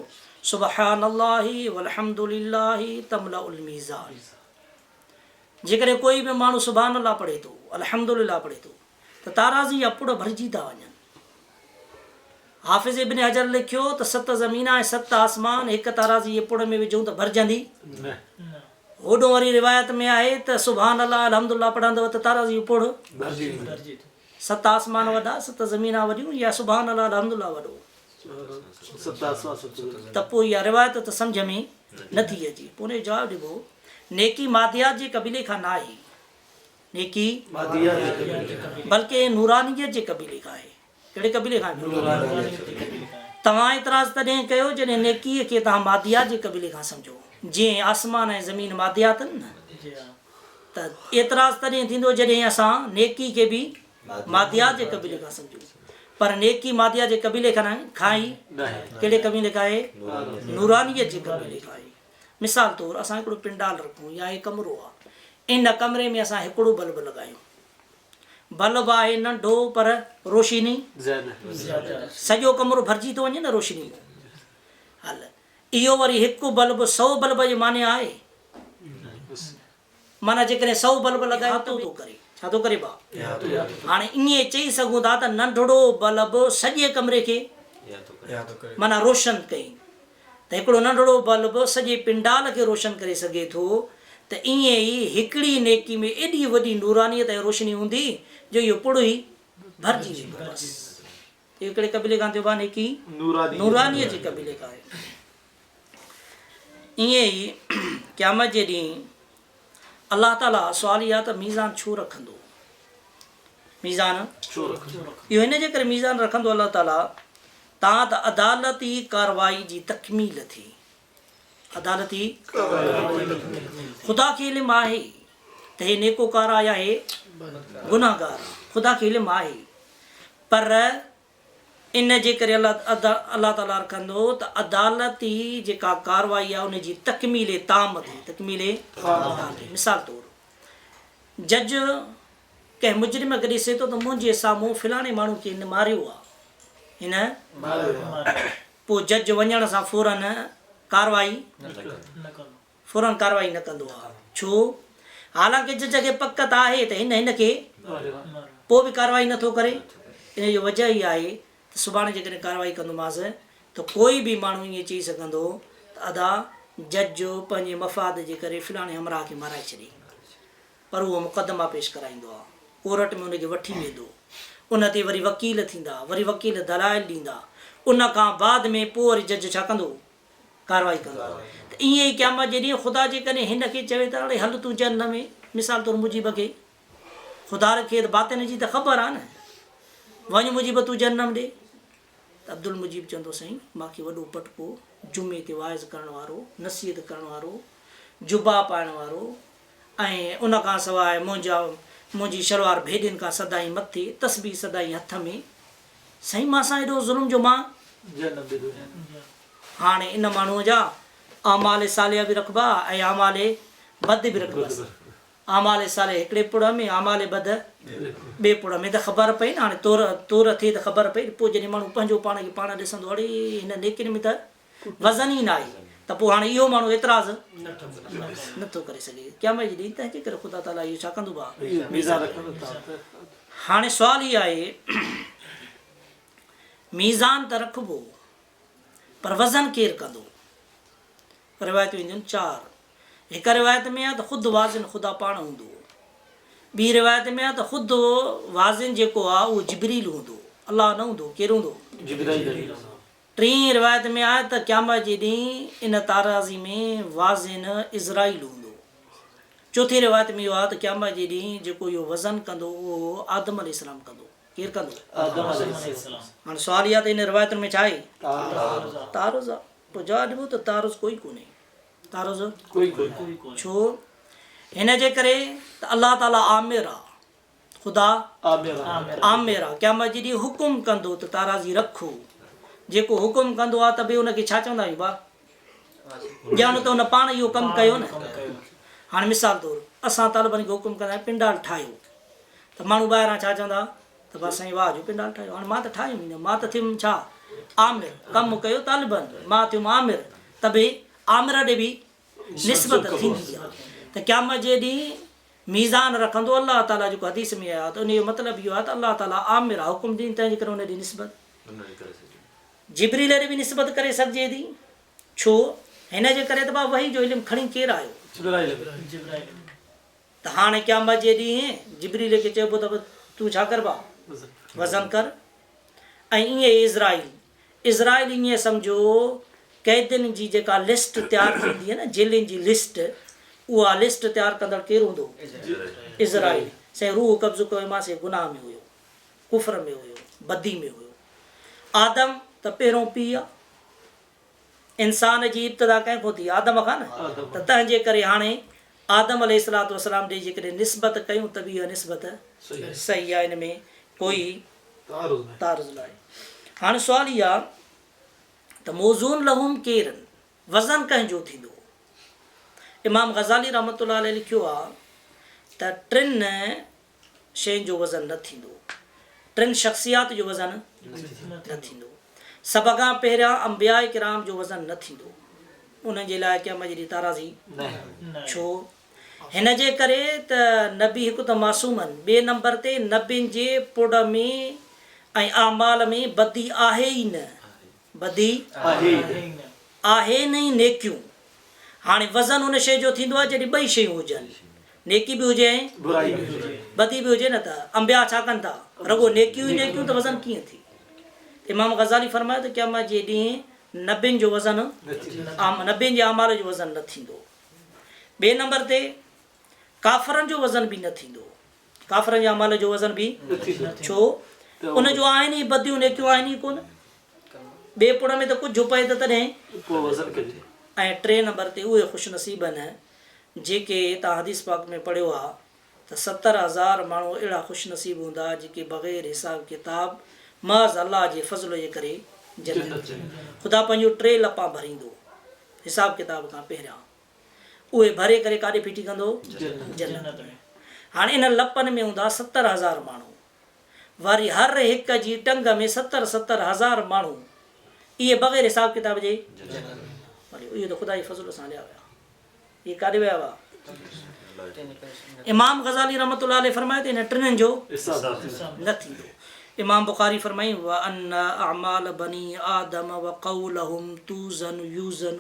سبحان الله والحمد لله تملأ الميزان. جيڪڏهن ڪوئي به ماڻهو سبحان الله پڙهي ٿو، الحمد لله پڙهي ٿو ته تارازي جا پڙ ڀرجي ٿا وڃن. حافظ ابن حجر لکيو ته ست زمينا ۽ ست آسمان هڪ تارازي جي پڙ ۾ وجهون ته ڀرجندي نه. هوڏهون وري روايت ۾ آهي ته سبحان الله الحمد لله پڙهندؤ ته تارازي جو پڙ ڀرجي ويندو. ست آسمان وڏا، ست زمينا وڏيون يا سبحان الله الحمد لله وڏو؟ ته پوء اها روايت ته سمجهه ۾ نه ٿي اچي. پوء ان جو جواب ڏبو، نيڪي ماديات جي قبيلي کان نه آهي، نيڪي بلڪه نورانيت جي قبيلي کان آهي. ڪهڙي قبيلي کان آهي؟ توهان اعتراض تڏهن ڪيو جڏهن نيڪيء کي توهان ماديات جي قبيلي کان سمجهو. جيئن آسمان ۽ زمين ماديات آهن نه، ته اعتراض تڏهن ٿيندو جڏهن اسان نيڪي کي به ماديات جي قبيلي کان سمجهون. پر نيڪي ماديات جي قبيلي کان ئي ڪهڙي قبيلي کان آهي؟ نورانيت جي قبيلي کان آهي. مثال طور اسان هڪڙو پنڊال رکون يا هي ڪمرو آهي، ان ڪمري ۾ اسان هڪڙو بلب لڳايون. بلب آهي ننڍو پر روشني سڄو ڪمرو ڀرجي ٿو وڃي نه روشني ۾. هل اهو وري هڪ بلب سئو بلب جي معني آهي؟ معنيٰ جيڪڏهن سئو بلب لڳايو ته ٿو ڪري ڇا ٿو ڪري ڀاء؟ هاڻي ائين چئي سگهون ٿا ته ننڍڙو بلب سڄي ڪمري کي معنيٰ روشن ڪئي ته هڪڙو ننڍڙو بلب سڄي پنڊال کي روشن ڪري سگهي ٿو ته ائين ئي هڪڙي نيڪي ۾ ايڏي وڏي نورانيت ۽ روشني هوندي جو اهو پڙ ئي ڀرجي ويندو بس اهو ڪهڙي قبيلي کان ٿيو ڀاء نيڪي نورانيت جي قبيلي کان آهي. ائين ئي قيامت جي ڏينهن الله تعاليٰ سوال اها ته ميزان ڇو رکندو؟ ميزان ڇو رکندو؟ اهو هن جي ڪري ميزان رکندو الله تعاليٰ تان ته عدالتي ڪارروائي جي تڪميل ٿئي. عدالتي خدا کي علم آهي ته هي نيڪوڪار آهي يا هي گنهگار آهي. خدا کي علم آهي پر ان جي ڪري الله تعاليٰ رکندو ته عدالتي جيڪا ڪارروائي آهي ان جي تڪميل تام ٿئي، تڪميل تام ٿئي. مثال طور جج ڪنهن مجرم کي ڏسي ٿو ته منهنجي سامهون فلاڻي ماڻهو کي هن ماريو آهي، هن پوء جج وڃڻ سان فوراً ڪارروائي فوراً ڪارروائي نه ڪندو آهي. ڇو؟ حالانڪه جج کي پڪ ته آهي ته هن هن کي پوء به ڪارروائي نه ٿو ڪري. ان جو وجهه هي آهي ته سڀاڻي جيڪڏهن ڪارروائي ڪندومانس ته ڪوئي به ماڻهو ائين چئي سگهندو ته ادا جج پنهنجي مفاد جي ڪري فلاڻي همراهه کي مارائي ڇڏي. پر اهو مقدما پيش ڪرائيندو آهي. ڪورٽ ۾ ان کي وٺي ويندو. ان تي وري وڪيل ٿيندا، وري وڪيل دلائل ڏيندا. ان کان بعد ۾ پوء وري جج ڇا ڪندو؟ ڪارروائي ڪندو ته ائين ئي قيامت جي ڏينهن خدا جيڪڏهن هن کي چوي ته اڙي هل تون جهنم ۾، مثال طور مجيب کي، خدا کي ته باطن جي ته خبر آهي نه، وڃ مجيب تون جهنم ڏي، ته عبدالمجيب چوندو سائين مان کي وڏو پٽڪو، جمعي تي واعظ ڪرڻ وارو، نصيحت ڪرڻ وارو، جبا پائڻ وارو ۽ ان کان سواء منهنجا منهنجي شلوار ڀيڏين کان سدائين مٿي، تسبيح سدائين هٿ ۾. سائين مان سان ايڏو ظلم جو مان. هاڻي ان ماڻهوء جا اعمال صالحه به رکبا ۽ اعمال بد به رکبس. اعمال صالح هڪڙي پڙ ۾، اعمال بد ٻئي پڙ ۾ ته خبر پئي نه هاڻي تور تور ٿئي ته خبر پئي پوء جڏهن ماڻهو پنهنجو پاڻ کي پاڻ ڏسندو اڙي هن نيڪين ۾ ته وزن ئي ناهي ته پوء هاڻي اهو ماڻهو اعتراض نٿو ڪري سگهي قيامت جي ڏينهن تنهن جي ڪري خدا تعاليٰ اهو ڇا ڪندو ڀاء هاڻي سوال هي آهي ميزان ته رکبو پر وزن ڪير ڪندو؟ روايتون اينديون آهن چار. هڪ روايت ۾ آهي ته خود وازن خدا پاڻ هوندو. ٻي روايت ۾ آهي ته خود وازن جيڪو آهي اهو جبريل هوندو، الله نه هوندو، ڪير هوندو؟ جبرائيل. ٽين روايت ۾ آهي ته قيامت جي ڏينهن ان تارازي ۾ وازن عزرائيل هوندو. چوٿين روايت ۾ اهو آهي ته قيامت جي ڏينهن جيڪو اهو وزن ڪندو اهو آدم عليه السلام ڪندو. ڪير ڪندو؟ آدم عليه السلام. هاڻي سوال اهو آهي ته ان روايتن ۾ ڇا آهي؟ تعارض آهي. تعارض آهي. پوء جواب ڏبو ته تعارض ڪوئي ڪونهي. تعارض ڪوئي ڪونهي. ڇو؟ هن جي ڪري ته الله تعاليٰ آمر آهي. خدا آمر آهي. قيامت جي ڏينهن حڪم ڪندو ته تارازي رکو. جيڪو حڪم ڪندو آهي ته به ان کي ڇا چوندا آهيون ڀاء؟ ڄڻ ته ان پاڻ اهو ڪم ڪيو نه. هاڻي مثال طور اسان طالبن کي حڪم ڪندا آهيون پنڊال ٺاهيو ته ماڻهو ٻاهران ڇا چوندا ته بس سائين واهه جو پنڊال ٺاهيو. هاڻي مان ته ٺاهيم ئي نه، مان ته ٿيم ڇا آمر، ڪم ڪيو طالبن، مان ٿيم آمر ته به آمر ڏي به نسبت ٿيندي آهي ته قيامت جي ڏينهن ميزان رکندو الله تعالي جيڪو حديث ۾ آيو آهي ته ان جو مطلب اهو آهي ته الله تعالي آمر آهي حڪم ڏين تنهن جي ڪري ان ڏي نسبت جبريل ڏي به نسبت ڪري سگهجي ٿي ڇو هن جي ڪري ته با وحي جو علم کڻي ڪير آيو ته هاڻي قيامت جي ڏينهن جبريل کي چئبو ته تون ڇا ڪر با وزن ڪر ۽ ائين ئي عزرائيل عزرائيل ائين سمجهو قيدين جي جيڪا لسٽ تيار ٿيندي آهي نه جيلين جي لسٽ اها لسٽ تيار ڪندڙ ڪير هوندو؟ عزرائيل. سائين روح قبض ڪيومانس هي گناهه ۾ هيو ڪفر ۾ هيو بدي ۾ هيو. آدم ته پهريون پيء آ. انسان جي ابتدا ڪنهن کان ٿي؟ آدم کان نه؟ ته تنهن جي ڪري هاڻي آدم عليه الصلوة والسلام ڏي جيڪڏهن نسبت ڪيون ته به اها نسبت صحيح آهي ان ۾ ڪوئي تعارض ناهي. هاڻي سوال هي آهي ته موزون لهم ڪير آهن؟ وزن ڪنهن جو ٿيندو؟ امام غزالي رحمة الله عليه لکيو آهي ته ٽن شين جو وزن نه ٿيندو. ٽن شخصيات جو وزن نه ٿيندو. سڀ کان پهريان انبياء ڪرام جو وزن نه ٿيندو. انهن جي لاء قيامت جي ڏينهن تارازي ڇو؟ هن جي ڪري ته نبي هڪ ته معصوم آهن، ٻئي نمبر تي نبين جي پڙ ۾ ۽ اعمال ۾ بدي آهي ئي نه. بدي آهي نه ئي نيڪيون. هاڻي وزن ان شيء جو ٿيندو آهي جڏهن ٻئي شيون هجن، نيڪي به هجي ۽ بدي به هجي نه ته انبياء ڇا ڪن ٿا رڳو نيڪيون ئي نيڪيون ته وزن ڪيئن ٿي؟ امام غزالي فرمايو ته قيامت جي ڏينهن نبين جو وزن نبين جي اعمال جو وزن نه ٿيندو. ٻئي نمبر تي ڪافرن جو وزن به نه ٿيندو. ڪافرن جي اعمال جو وزن به ڇو؟ ان جو آهن ئي بديون نيڪيون آهن ئي ڪونه. ٻئي پڙ ۾ ته ڪجهه پئي ته تڏهن. پوء وزن ڪجي. ۽ ٽئين نمبر تي اهي خوش نصيب آهن جيڪي توهان حديث پاڪ ۾ پڙهيو آهي ته 70,000 ماڻهو اهڙا خوش نصيب هوندا جيڪي بغير حساب ڪتاب محض الله جي فضل جي ڪري جنت خدا پنهنجون ٽي لپان ڀريندو حساب ڪتاب کان پهريان اهي ڀري ڪري ڪاڏي ڦٽي ڪندو جنت ۾. هاڻي انهن لپن ۾ هوندا 70,000 ماڻهو. وري هر هڪ جي ٽنگ ۾ ستر ستر هزار ماڻهو. اهي بغير حساب ڪتاب جي وري اهي ته خدا جي فضل سان هليا ويا. اهي ڪاڏي ويا هئا؟ امام غزالي رحمة الله عليه فرمايو ته انهن ٽنهن جو نه ٿيندو. امام بخاري فرمائين وان اعمال بني آدم وقولهم توزن يوزن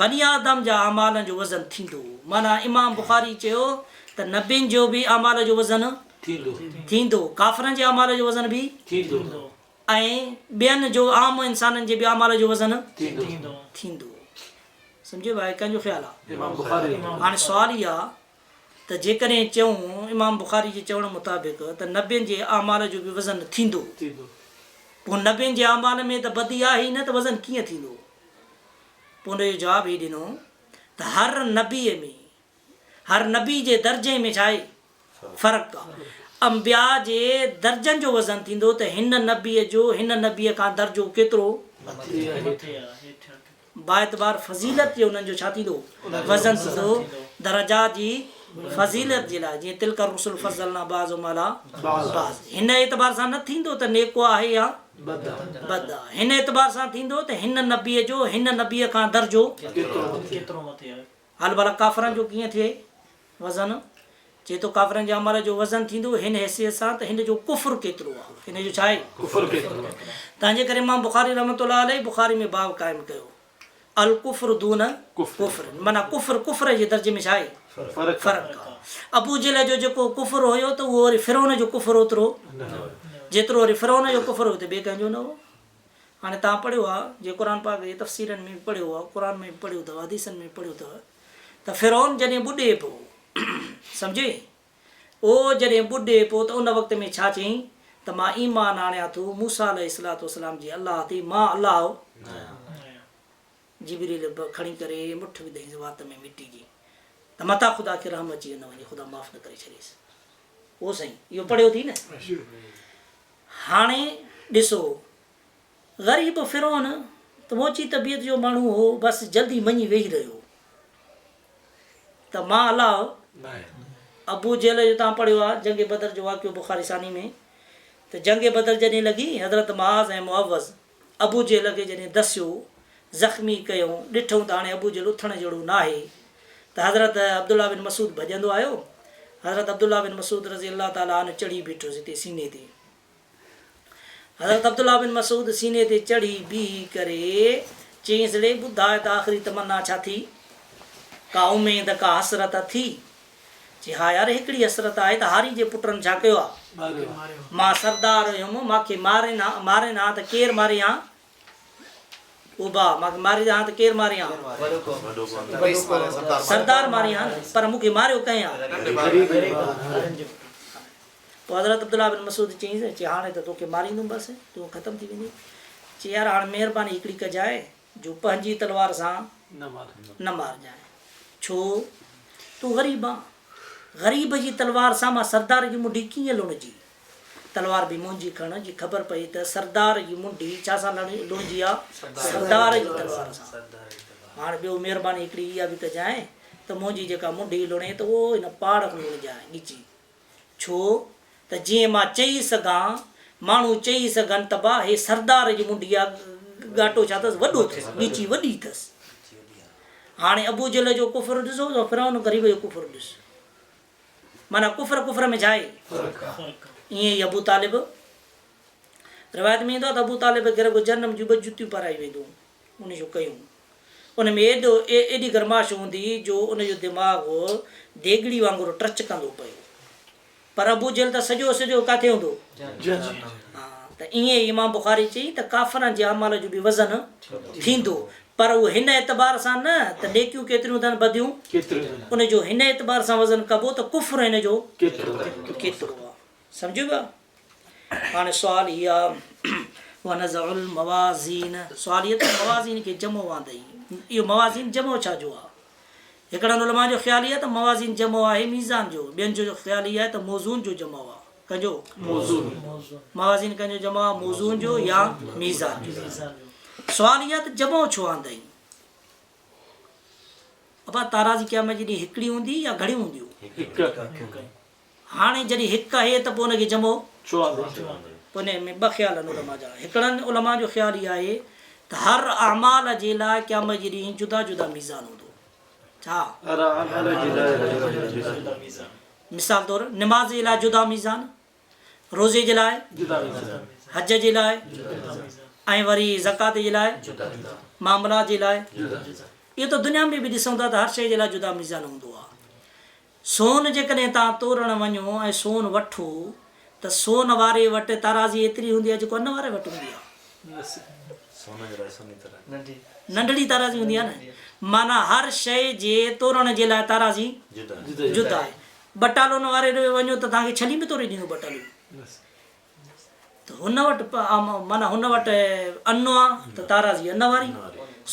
بني آدم جا اعمالن جو وزن ٿيندو. معنيٰ امام بخاري چيو ته نبين جو به اعمال جو وزن ٿيندو، ڪافرن جي اعمال جو وزن به ٿيندو ۽ ٻين جو عام انسانن جي به اعمال جو وزن ٿيندو. سمجهيو ڀائي ڪنهن جو خيال آ؟ هاڻي سوال هي آ ته جيڪڏهن چئون امام بخاري جي چوڻ مطابق ته نبين جي اعمال جو به وزن ٿيندو پوء نبين جي اعمال ۾ ته بدي آهي ئي نه ته وزن ڪيئن ٿيندو؟ پوء ان جو جواب هي ڏنو ته هر نبيء ۾ هر نبي جي درجي ۾ ڇا آهي؟ فرق آ. انبياء جي درجن جو وزن ٿيندو ته هن نبيء جو هن نبيء کان درجو ڪيترو بااعتبار فضيلت جي انهن جو ڇا ٿيندو؟ وزن ٿيندو درجات جي فضيلت جي لاء جيئن تلک الرسل فضلنا بعضهم علي بعض هن اعتبار سان نه ٿيندو ته نيڪو آهي يا بد آهي هن اعتبار سان ٿيندو ته هن نبيء جو هن نبيء کان درجو ڪيترو مٿي آهي. هل ڀلا ڪافرن جو ڪيئن ٿئي وزن؟ چئي ٿو ڪافرن جي عمل جو وزن ٿيندو هن حيثيت سان ته هن جو ڪفر ڪيترو آهي، هن جو ڇا آهي؟ ڪفر ڪيترو آهي. تنهن جي ڪري امام بخاري رحمة الله عليه بخاري ۾ باب قائم ڪيو الڪفر دون ڪفر معنيٰ ڪفر ڪفر جي درجي ۾ ڇا آهي؟ فرق آهي. ابو جهل جو جيڪو ڪفر هيو ته اهو وري فرعون جو ڪفر اوترو جيترو وري فرعون جو ڪفر هيو ته ٻئي ڪنهن جو نه هو. هاڻي توهان پڙهيو آهي جي قرآن پاڪ جي تفسيرن ۾ به پڙهيو آهي قرآن ۾ به پڙهيو اٿو حديثن ۾ به پڙهيو اٿو ته فرعون جڏهن ٻڏي پيو سمجهي او جڏهن ٻڏي پيو ته ان وقت ۾ ڇا چيائين ته مان ايمان آڻيان ٿو موسيٰ عليه الصلوة والسلام جي الله تي مان الله جبريل به کڻي ڪري مٺ وڌائينس وات ۾ مٽي جي ته متان خدا کي رحم اچي نه وڃي خدا معاف نه ڪري ڇڏيس او سائين اهو پڙهيو ٿي نه هاڻي ڏسو غريب فرعون ته موچي طبيعت جو ماڻهو هو، بس جلدي مڃي ويهي رهيو ته مان الله ابو جهل جو توهان پڙهيو آهي جنگ بدر جو واقعو بخاري ثاني ۾ ته جنگ بدر جڏهن لڳي حضرت معاذ ۽ معوذ ابو جهل کي جڏهن دسيو زخمي ڪيائون ڏٺئون ته هاڻي ابو جهل اٿڻ جهڙو ناهي ته حضرت عبدالله بن مسعود ڀڄندو آيو حضرت عبدالله بن مسعود رضي الله تعالٰي عنه چڙهي بيٺس هتي سيني تي حضرت عبدالله بن مسعود سيني تي چڙهي بيهي ڪري چيائينس، ڙي ٻڌاء ته آخري تمنا ڇا ٿي؟ ڪا اميد، ڪا حسرت اٿي؟ چي ها يار هڪڙي حسرت آهي ته هاري جي پٽن ڇا ڪيو آ؟ مان سردار هيم، مان کي مارين ها، مارين ها ته ڪير ماري ها؟ او با، مان کي ماري ها ته ڪير ماري ها؟ سردار ماري ها نه، پر مون کي ماريو ڪنهن ها؟ پوء حضرت عبدالله بن مسعود چيائينس، چي هاڻي ته توکي ماريندم بس، تون ختم ٿي ويندين. چي يار هاڻ مهرباني هڪڙي ڪجانء جو پنهنجي تلوار سان نه مارجانء. ڇو؟ تون غريب آن. غريب جي تلوار سان مان سردار جي منڍي ڪيئن لڻجي؟ تلوار به منهنجي کڻ، جي خبر پئي ته سردار جي منڍي ڇا سان لڻجي آ؟ سردار جي تلوار سان. هاڻ ٻيو مهرباني هڪڙي اها به ڪجانء ته منهنجي جيڪا منڍي لڻي ته اهو هن پاڙ کان لڻجانء، ڳچي. ڇو ته جيئن مان چئي سگهان، ماڻهو چئي سگهن ته با هي سردار جي منڍي آ، ڳاٽو ڇا اٿس، وڏو اٿس، ڳچي وڏي اٿس. هاڻي ابو جهل جو ڪفر ڏسو ته فرعون غريب جو ڪفر ڏس. معنيٰ ڪفر ڪفر ۾ ڇا آهي؟ ائين ئي ابو طالب، روايت ۾ ايندو آهي ته ابو طالب کي رڳو جهنم جون ٻه جتيون پارائي ويندو هو، ان جون ڪيون. ان ۾ ايڏو ايڏي گرماش هوندي هئي جو ان جو دماغ ديڳڙي وانگر ٽرچ ڪندو پيو. پر ابو جهل ته سڄو سڄو ڪاٿي هوندو؟ ها ته ائين ئي امام بخاري چئي ته ڪافرن جي اعمال جو به وزن ٿيندو پر اهو هن اعتبار سان نه ته نيڪيون ڪيتريون اٿن بديون ان جو هن اعتبار سان وزن ڪبو ته ڪفر هن جو ڪيترو آهي. سمجهيو ويا؟ هاڻي سوال هي آ ونضع الموازين سوال هي ته موازين کي جمع آندئي اهو موازين جمع ڇا جو آ؟ هڪڙن علماء جو خيال هي آ ته موازين جمع آهي ميزان جو ٻين جو خيال هي آهي ته موزون جو جمع آ ڪنهن جو؟ موزون موازين ڪنهن جو جمع آ موزون جو يا ميزان جو سوال هي آ ته جمع ڇو آندئي؟ ابا تارازي قيامت جي ڏينهن هڪڙي هوندي يا گهڻيون هونديون؟ هڪ. هاڻي جڏهن هڪ آهي ته پوء ان کي جمع ڇو آندو؟ پوء انهيء ۾ ٻه خيال آهن علماء جا. هڪڙن علماء جو خيال هي آهي ته هر اعمال جي لاء قيامت جي ڏينهن جدا جدا ميزان هوندو. ڇا؟ هر اعمال جي لاء جدا جدا ميزان. مثال طور نماز جي لاء جدا ميزان، روزي جي لاء جدا ميزان، حج جي لاء ۽ وري زڪوات جي لاء معاملات جي لاء. اهو ته دنيا ۾ به ڏسون ٿا ته هر شيء جي لاء جدا ميزان هوندو آهي. سون جيڪڏهن توهان تورڻ وڃو ۽ سون وٺو ته سون واري وٽ ترازي ايتري هوندي آهي جيڪو ان واري وٽ هوندي آهي. ننڍڙي ترازي هوندي آهي نه. معنيٰ هر شيء جي تورڻ جي لاء ترازي جدا آهي. ٻٽالون واري ڏي وڃو ته توهان کي ڇلي ۾ توري ڏيندو ٻٽالون. ته هن وٽ معنيٰ هن وٽ ان آ ته تارازي ان واري،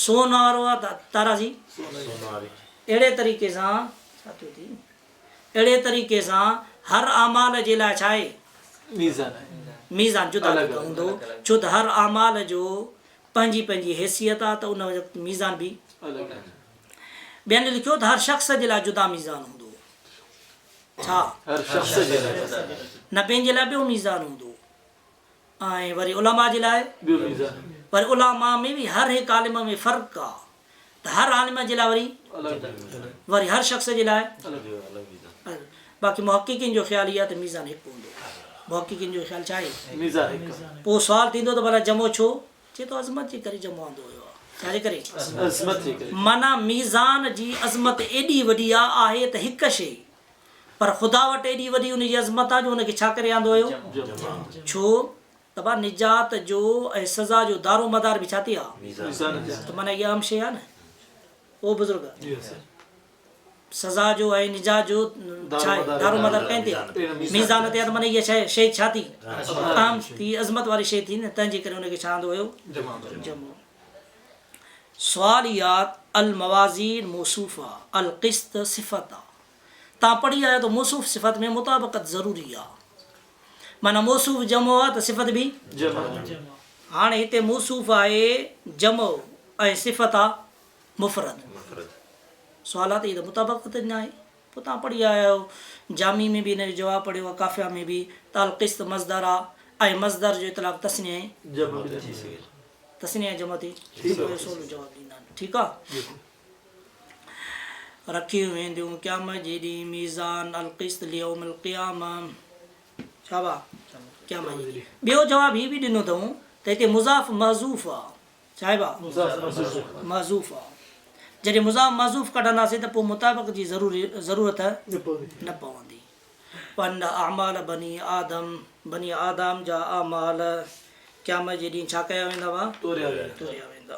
سون وارو آ ته تارازي اهڙي طريقي سان ڇا ٿيو ٿي اهڙي طريقي سان هر اعمال جي لاء ڇا آهي؟ ميزان آهي. ميزان جدا جدا هوندو، ڇو ته هر اعمال جو پنهنجي پنهنجي حيثيت آهي ته ان وقت ميزان به الڳ آهي. ٻين لکيو ته هر شخص جي لاء جدا ميزان هوندو. ڇا؟ هر شخص جي لاء. نبين جي لاء ٻيو ميزان هوندو ۽ وري علماء جي لاء ٻيو ميزان. وري علماء ۾ به هر هڪ عالم ۾ فرق آ ته هر عالم جي لاء وري وري هر شخص جي لاء باقي محققين جو خيال اهو آ ته ميزان هڪ هوندو. محققين جو خيال ڇا آهي؟ ميزان هڪ. پوء سوال ٿيندو ته ڀلا جمع ڇو؟ چئي ٿو عظمت جي ڪري جمع آندو ويو آ. ڇا جي ڪري؟ عظمت جي ڪري. معنيٰ ميزان جي عظمت ايڏي وڏي آ آهي ته هڪ شيء پر خدا وٽ ايڏي وڏي ان جي عظمت آ جو ان کي ڇا ڪري آندو ويو؟ ڇو ته با نجات جو ۽ سزا جو دارو مدار به ڇا تي آ؟ ته معنيٰ اها اهم شيء آ نه او بزرگ. سزا جو ۽ نجات جو ڇا آهي؟ دارو مدار ڪنهن تي آ؟ ميزان تي آ ته معنيٰ اها شيء ڇا ٿي؟ اهم ٿي، عظمت واري شيء ٿي نه، تنهن جي ڪري ان کي ڇا آندو ويو؟ جمع. سواليات الموازين موصوف آ، القسط صفت آ. توهان پڙهي آيا ته موصوف صفت ۾ مطابقت ضروري آ. معنيٰ موصوف جمع آ ته صفت به جمع. هاڻي هتي موصوف آهي جمع ۽ صفت آ مفرد. سوال آ ته هي ته مطابقت ئي ناهي. پوء توهان پڙهي آيا آهيو جامي ۾ به ان جو جواب پڙهيو آ ڪافيه ۾ به ته القسط مصدر آ ۽ مصدر جو اطلاق تثنيه ۽ جمع به ٿي سگهي ٿو. تثنيه ۽ جمع ٿي سگهي ٿو سولو جواب ڏيندا آهن ٺيڪ آ. رکيون وينديون قيامت جي ڏينهن ميزان القسط ليوم القيامه ڇا با قيامت جي ڏينهن. ٻيو جواب هي به ڏنو اٿئون ته هتي مضاف محذوف آ. ڇا آهي ڀاء؟ محذوف آ. جڏهن مضاف محذوف ڪڍنداسين ته پوء مطابقت جي ضرورت نه پوندي. وان اعمال بني آدم، بني آدم جا اعمال قيامت جي ڏينهن ڇا ڪيا ويندا ڀاء؟ توريا ويندا.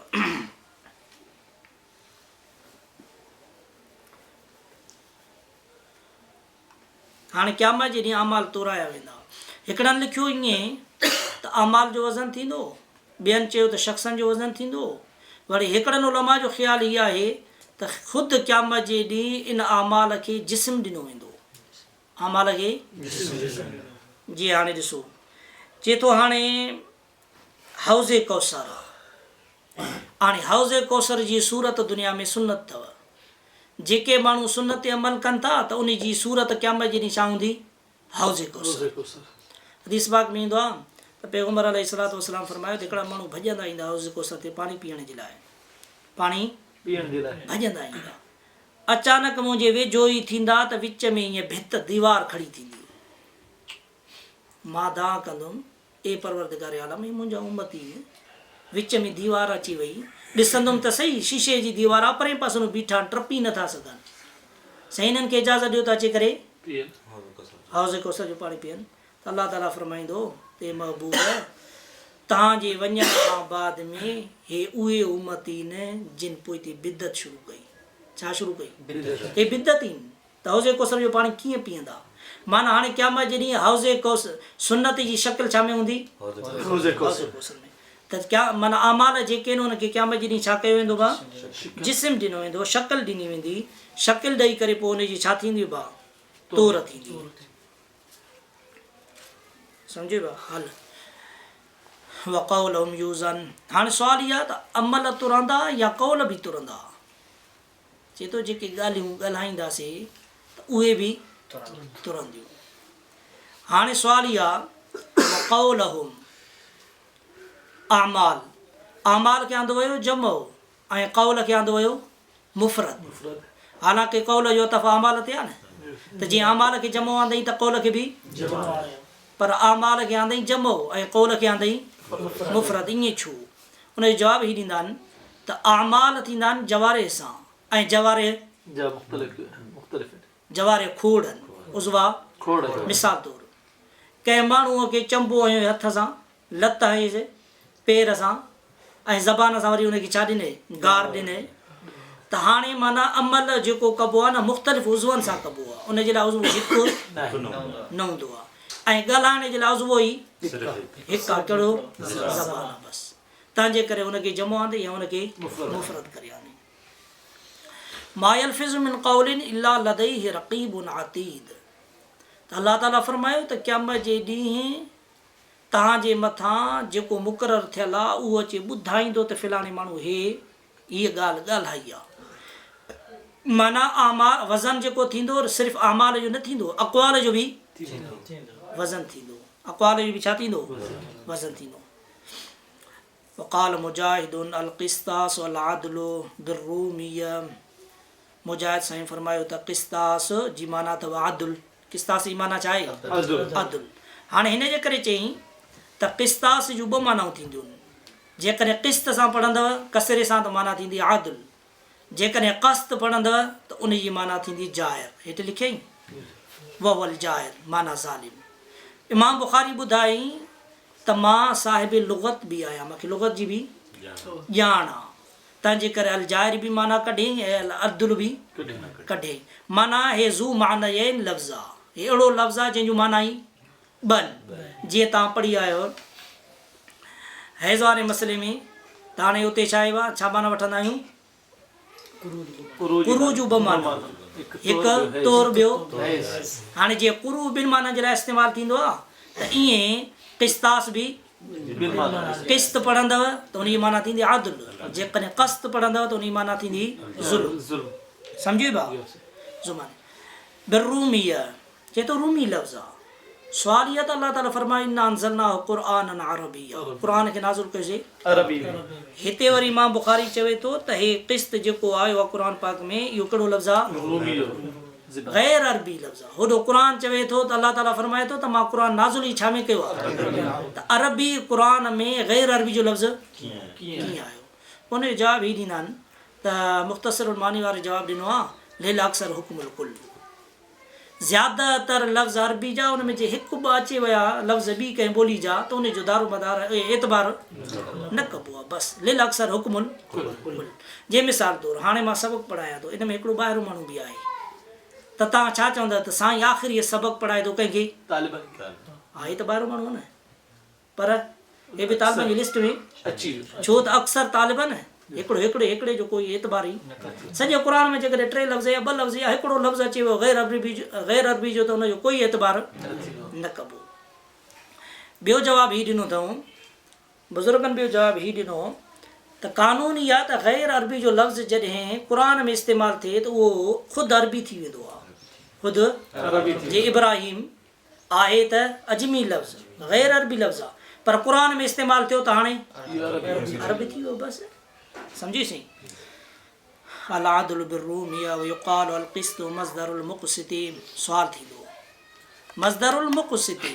هاڻي قيامت جي ڏينهن اعمال تورايا ويندا. هڪڙن لکيو ائين ته اعمال جو وزن ٿيندو، ٻين چيو ته شخصن جو وزن ٿيندو. وري هڪڙن علماء جو خيال هي آهي ته خود قيامت جي ڏينهن ان اعمال کي جسم ڏنو ويندو. اعمال کي جي هاڻي ڏسو چي ٿو هاڻي حوض ڪوثر آ. هاڻي حوض ڪوثر جي صورت دنيا ۾ سنت اٿو. جيڪي ماڻهو سنت تي عمل ڪن ٿا ته انهي جي صورت قيامت جي ڏينهن ڇا هوندي؟ حوض ڪوثر. حديث پاڪ ۾ ايندو آهي ته پيغمبر عليه الصلوة والسلام فرمايو ته هڪڙا ماڻهو ڀڄندا ايندا حوض ڪوثر تي پاڻي پيئڻ جي لاء. پاڻي ڀڄندا ايندا. اچانڪ منهنجي ويجهو ئي ٿيندا ته وچ ۾ ائين ڀت، ديوار، کڙي ٿيندي. مان دانهن ڪندم، اي پروردگار عالم! هي منهنجا امتي آهن. وچ ۾ ديوار اچي وئي. ڏسندم ته سهي، شيشي جي ديوار آ، پرئين پاسي ۾ بيٺا آهن، ٽپي نه ٿا سگهن. سائين هنن کي اجازت ڏيو ته اچي ڪري حوض ڪوثر جو پاڻي پيئن. ته الله تعاليٰ فرمائيندو ته اي محبوب! توهان جي وڃڻ کان بعد ۾ هي اهي امتي آهن، جن پوئتي بدعت شروع ڪئي. ڇا شروع ڪئي؟ هي بدعتي آهن. ته حوض ڪوثر جو پاڻي ڪيئن پيئندا؟ معنيٰ هاڻي قيامت جي ڏينهن حوض ڪوثر، سنت جي شڪل ڇا ۾ هوندي؟ حوض ڪوثر ۾. ته قيا معنيٰ اعمال جيڪي آهن انهن کي قيامت جي ڏينهن ڇا ڪيو ويندو ڀا؟ جسم ڏنو ويندو، شڪل ڏني ويندي، شڪل ڏئي ڪري پوء ان جي ڇا ٿيندي ڀا؟ تور ٿيندي. سمجهيو ڀا؟ هل. وقولهم يوزن هاڻي سوال اهو آهي ته عمل ترندا يا قول به ترندا؟ چئي ٿو جيڪي ڳالهيون ڳالهائينداسي ته اهي به ترنديون. هاڻي سوال اهو آهي ته وقولهم اعمال اعمال کي آندو ويو جمع ۽ قول کي آندو ويو مفرد حالانڪه قول جو عطف اعمال تي آهي نه ته جيئن اعمال کي جمع آندئين ته قول کي به پر اعمال کي آندئين جمع ۽ قول کي آندئين مفرد ائين ڇو؟ ان جو جواب هي ڏيندا آهن ته اعمال ٿيندا آهن جوارح سان ۽ جوارح جا مختلف مختلف آهن. جوارح کوڙ آهن، عضوا کوڙ آهن. مثال طور ڪنهن ماڻهوء کي چنبو هنيو هٿ سان، لت هنئيس پير سان ۽ زبان سان وري ان کي ڇا ڏنئي گار ڏنئي ته هاڻي معنيٰ عمل جيڪو ڪبو آهي نه مختلف عضون سان ڪبو آهي ان جي لاء عضوو هڪ نه هوندو آهي. ۽ ڳالهائڻ جي لاء عضوو ئي هڪ آ، ڪهڙو؟ زبان آ بس. تنهن جي ڪري ان کي جمع آندي يا ان کي مفرد ڪري آندي. ما يلفظ من قول الا لديه رقيب عتيد. ته الله تعاليٰ فرمايو ته قيامت جي ڏينهن توهان جي مٿان جيڪو مقرر ٿيل آ اهو اچي ٻڌائيندو ته فلاڻي ماڻهو هي هيء ڳالهه ڳالهائي آ. معنيٰ اعمال وزن جيڪو ٿيندو صرف اعمال جو نه ٿيندو اقوال جو به وزن ٿيندو. اقوال جو به ڇا ٿيندو؟ وزن ٿيندو. وقال مجاهد القسطاس العدل بالرومية مجاهد سائين فرمايو ته قسطاس جي معنيٰ اٿو عدل. قسطاس جي معنيٰ ڇا آهي؟ عدل. هاڻي هن جي ڪري چيائين ته قسطاس جون ٻه معنائون ٿينديون. جيڪڏهن قسط سان پڙهندؤ ڪسري سان ته معنيٰ ٿيندي عدل. جيڪڏهن قسط پڙهندؤ ته ان جي معنيٰ ٿيندي جائر. هيٺ لکيائين وهو الجائر معنيٰ ظالم. امام بخاري ٻڌايائين ته مان صاحب لغت به آهيان، مان کي لغت جي به ڄاڻ آ. تنهن جي ڪري الجائر به معنيٰ ڪڍيائين ۽ العدل به ڪڍيائين. معنيٰ هي ذو معنيين لفظ آ. هي اهڙو لفظ آ جنهن جون معنيٰ ئي ٻه آهن. جيئن توهان پڙهي آيا آهيو حيض واري مسئلي ۾ ته هاڻي اتي ڇا آيو آ؟ ڇا معنيٰ وٺندا آهيون؟ قروء جون ٻه معنيٰ، هڪ طور ٻيو هاڻي جيئن قروء ٻن معنائن جي لاء استعمال ٿيندو آ ته ائين قسطاس به قسط پڙهندؤ ته ان جي معنيٰ ٿيندي عدل، جيڪڏهن قسط پڙهندؤ ته ان جي معنيٰ ٿيندي ظلم. سمجهي ويا؟ زمان بالرومية چئي ٿو رومي لفظ آ. سوال اها ته الله تعالي فرمايو انا انزلناه قرآنا عربيا قرآن کي نازل ڪيوسين عربي ۾. هتي وري امام بخاري چوي ٿو ته هي قسط جيڪو آيو آ قرآن پاڪ ۾ اهو ڪهڙو لفظ آ؟ رومي زبان. غير عربي لفظ آ. هوڏو قرآن چوي ٿو ته الله تعالي فرمائي ٿو ته مان قرآن نازل ئي ڇا ۾ ڪيو آ؟ ته عربي قرآن ۾ غير عربي جو لفظ ڪيئن آيو؟ ان جو جواب هي ڏيندا آهن ته مختصر المعني واري جواب ڏنو آ للاڪثر حڪم الڪل. زياده تر لفظ عربي جا ان ۾ جي هڪ ٻه اچي ويا لفظ ٻي ڪنهن ٻولي جا ته ان جو دارومدار ۽ اعتبار نه ڪبو آهي بس للاڪثر حڪم الڪل جي مثال طور هاڻي مان سبق پڙهايان ٿو ان ۾ هڪڙو ٻاهريون ماڻهو به آهي ته توهان ڇا چوندا ته سائين آخر هي سبق پڙهائي ٿو ڪنهن کي طالبن کي ها هي ته ٻاهريون ماڻهو آهي نه پر هي به طالبن جي لسٽ ۾ اچي ويو. ڇو ته اڪثر طالبن هڪڙو هڪڙي هڪڙي جو ڪوئي اعتبار ئي سڄي قرآن ۾ جيڪڏهن ٽي لفظ يا ٻه لفظ يا هڪڙو لفظ اچي ويو غير عربي جو غير عربي جو ته ان جو ڪوئي اعتبار نه ڪبو. ٻيو جواب هي ڏنو اٿئون بزرگن ٻيو جواب هي ڏنو ته قانون هي آهي ته غير عربي جو لفظ جڏهن قرآن ۾ استعمال ٿئي ته اهو خود عربي ٿي ويندو آهي خود جي ابراهيم آهي ته عجمي لفظ، غير عربي لفظ آ، پر قرآن ۾ استعمال ٿيو ته هاڻي عربي ٿي ويو بس سمجهي سائين. العدل بالرومية ويقال القسط مصدر المقسط سوال ٿيندو مصدر المقسط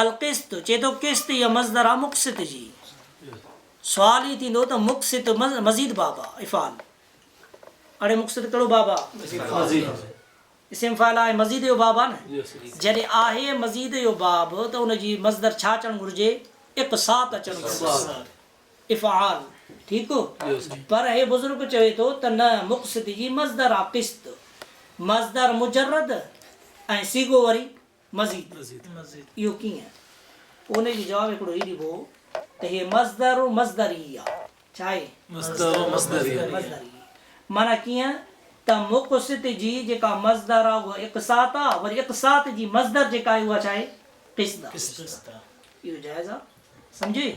القسط چئي ٿو قسط يا مصدر آ مقسط جي سوال هي ٿيندو ته مقسط مزيد باب آ افعال اڙي مقسط ڪهڙو باب آ مزيد اسم فاعل آهي مزيد جو باب آهي نه جڏهن آهي مزيد جو باب ته ان جي مصدر ڇا اچڻ گهرجي اقساط اچڻ گهرجي افعال ٺيڪ پر هي بزرگ چوي ٿو ته نه مقصد جي مصدر آ قسط مصدر مجرد ۽ صيغو وري مزيد اهو ڪيئن ان جو جواب هڪڙو هي ڏبو ته هي مصدر مصدري آ ڇا آهي؟ مصدر مصدري. مصدري معنيٰ ڪيئن ته مقسط جي جيڪا مصدر آ اها اقساط آ وري اقساط جي مصدر جيڪا آهي اها ڇا آهي؟ قسط آ. اهو جائز آ؟ سمجهي؟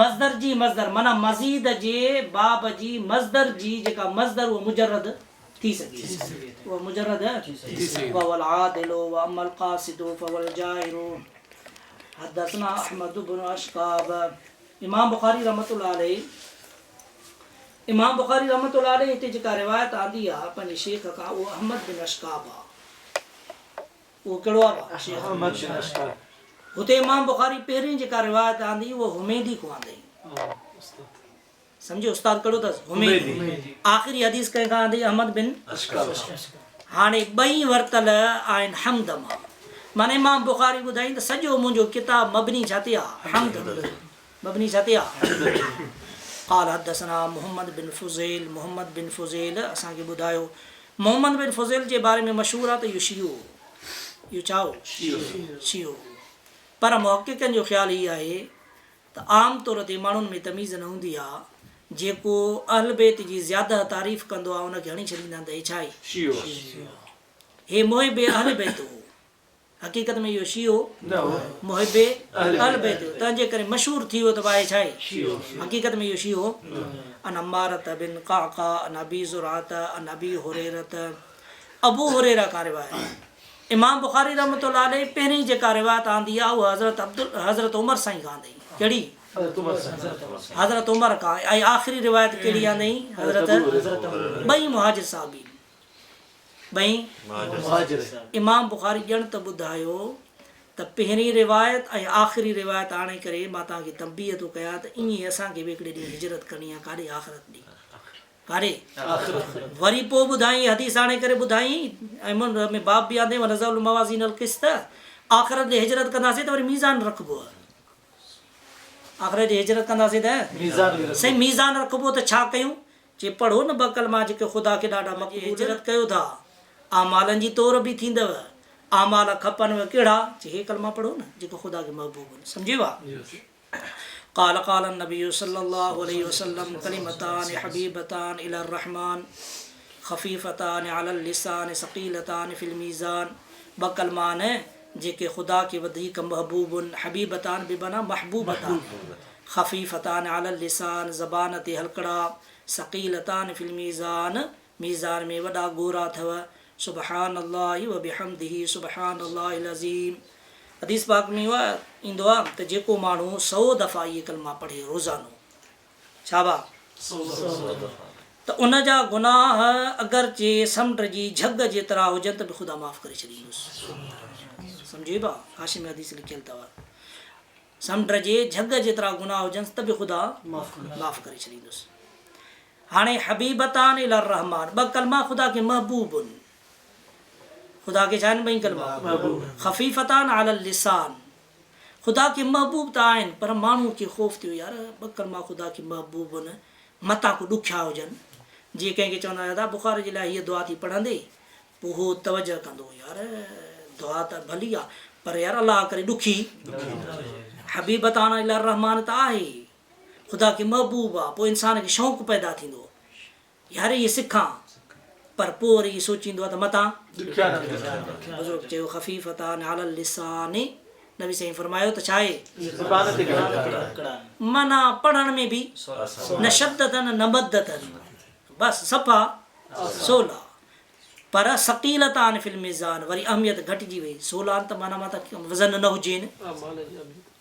مصدر جي مصدر معنيٰ مزيد جي باب جي مصدر جي جيڪا مصدر اها مجرد ٿي سگهي اها مجرد وهو العادل واما القاصد فهو الجائر حدثنا احمد بن اشقاب امام بخاري رحمة الله عليه امام بخاري رحمة الله عليه هتي جيڪا روايت آندي آ پنهنجي شيخ کان اهو احمد بن اشڪاب آ اهو ڪهڙو آ ڀا شيخ احمد بن اشڪاب هتي امام بخاري پهرين جيڪا روايت آندي اهو حميدي کان آندي سمجهي استاد ڪهڙو اٿس حميدي آخري حديث ڪنهن کان آندي احمد بن اشڪاب هاڻي ٻئي ورتل آهن حمد مان. معنيٰ امام بخاري ٻڌائين ته سڄو منهنجو ڪتاب مبني ڇا تي آ؟ حمد مبني ڇا تي آ؟ قال حدثنا محمد بن فضيل محمد بن فضيل اسان کي ٻڌايو محمد بن فضيل جي باري ۾ مشهور آ ته اهو شيعو هو. اهو ڇا هو؟ شيعو هو. پر محققن جو خيال هي آهي ته عام طور تي ماڻهن ۾ تميز نه هوندي آ، جيڪو اهل بيت جي زياده تعريف ڪندو آ ان کي هڻي ڇڏيندا آهن ته هي ڇا آهي؟ شيعو آهي. هي محب اهل بيت هو. حقيقت ۾ اهو شيعو نه هو، محب اهل بيت هو، تنهن جي ڪري مشهور ٿي ويو ته ڀائي ڇا آهي؟ حقيقت ۾ اهو شيعو نه هو. عن عمارة بن قعقاع عن ابي زرعة عن ابي هريرة، ابو هريره کان روايت. امام بخاري رحمة الله عليه پهرين جيڪا روايت آندي آهي اها حضرت عبد حضرت عمر سائين کان آندائين. ڪهڙي؟ حضرت عمر کان ۽ آخري روايت ڪهڙي آندائين؟ حضرت ٻئي مهاجر صحابي. ٻئي امام بخاري ڄڻ ته ٻڌايو ته پهرين روايت ۽ آخري روايت آڻي ڪري مان توهان کي تنبيهه ٿو ڪيان ته ائين ئي اسان کي به هڪڙي ڏينهن هجرت ڪرڻي آهي ڪاڏي آخرت ڏي ڪاڏي وري پوء ٻڌائين حديث آڻي ڪري ٻڌائين ۽ ان ۾ باب به آندائين ونضع الموازين القسط آخرت ڏي هجرت ڪنداسين ته وري ميزان رکبو آهي آخرت ڏي هجرت ڪنداسين ته سائين ميزان رکبو ته ڇا ڪيون چي پڙهو نه ٻه ڪلما جيڪي خدا کي ڏاڍا مقبول هجرت ڪيو ٿا اعمالن جي تور به ٿيندؤ اعمال کپنو ڪهڙا چي هي ڪلما پڙهو نه جيڪي خدا کي محبوب آهن سمجهي وا قال قال النبي صلي الله عليه وسلم ڪلمتان حبيبتان الي الرحمن خفيفتان علي اللسان ثقيلتان في الميزان ٻه ڪلما آهن جيڪي خدا کي وڌيڪ محبوب آهن حبيبتان بمعنيٰ محبوبتان خفيفتان علي اللسان، زبان تي هلڪڙا، ثقيلتان في الميزان، ميزان ۾ وڏا ڳورا اٿو، سبحان الله وبحمده سبحان الله العظيم. حديث پاڪ ۾ اهو ايندو آهي ته جيڪو ماڻهو سؤ دفعا اهي ڪلما پڙهي روزانو ڇا با ته ان جا گناهه اگرچه سمنڊ جي جهڳ جيترا هجن ته به خدا معاف ڪري ڇڏيندس. سمجهي با حاشي ۾ حديث لکيل اٿو. سمنڊ جي جهڳ جيترا گناهه هجنس ته به خدا معاف ڪري ڇڏيندس. هاڻي حبيبتان الي الرحمان ٻه ڪلما خدا کي محبوب آهن. خدا کي ڇا آهن ٻئي ڪلما؟ خفيفتان علي اللسان خدا کي محبوب ته آهن پر ماڻهو کي خوف ٿيو يار ٻه ڪلما خدا کي محبوب آهن متان ڪو ڏکيا هجن. جيئن ڪنهن کي چوندا آهيون ادا بخار جي لاء هيء دعا ٿي پڙهندي پوء هو توجه ڪندو يار دعا ته ڀلي آ پر يار الله ڪري ڏکي حبيبتان الي الرحمان ته آهي خدا کي محبوب آ پوء انسان کي شوق پيدا ٿيندو يار اهي سکان پر پوء وري اهي سوچيندو آ ته متان بزرگ چيو خفيفتان علي اللسان نبي سائين فرمايو ته ڇا آهي معنيٰ پڙهڻ ۾ به نه شدتن نه مدتن بس صفا سولا پر ثقيلتان في الميزان وري اهميت گهٽجي وئي، سولان ته معنيٰ مان ته وزن نه هجين،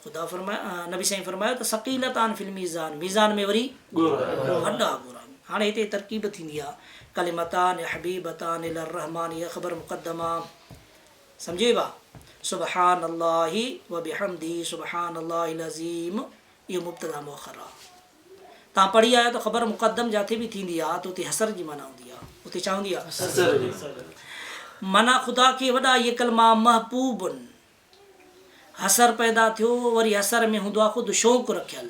خدا فرمايو نبي سائين فرمايو ته ثقيلتان في الميزان ميزان ۾ وري وڏا ڳورا. هاڻي هتي ترڪيب ٿيندي آ ڪلمتان حبيبتان الي الرحمان هي خبر مقدمه سمجهي ويا سبحان الله وبحمده سبحان الله العظيم اهو مبتدا مؤخر آ. توهان پڙهي آيا ته خبر مقدم جاٿي به ٿيندي آ ته اتي حصر جي معنيٰ هوندي آ. اتي ڇا هوندي آ؟ حصر جي. معنيٰ خدا کي وڏا اهي ڪلما محبوب حصر پيدا ٿيو وري حصر ۾ هوندو آ خود شوق رکيل.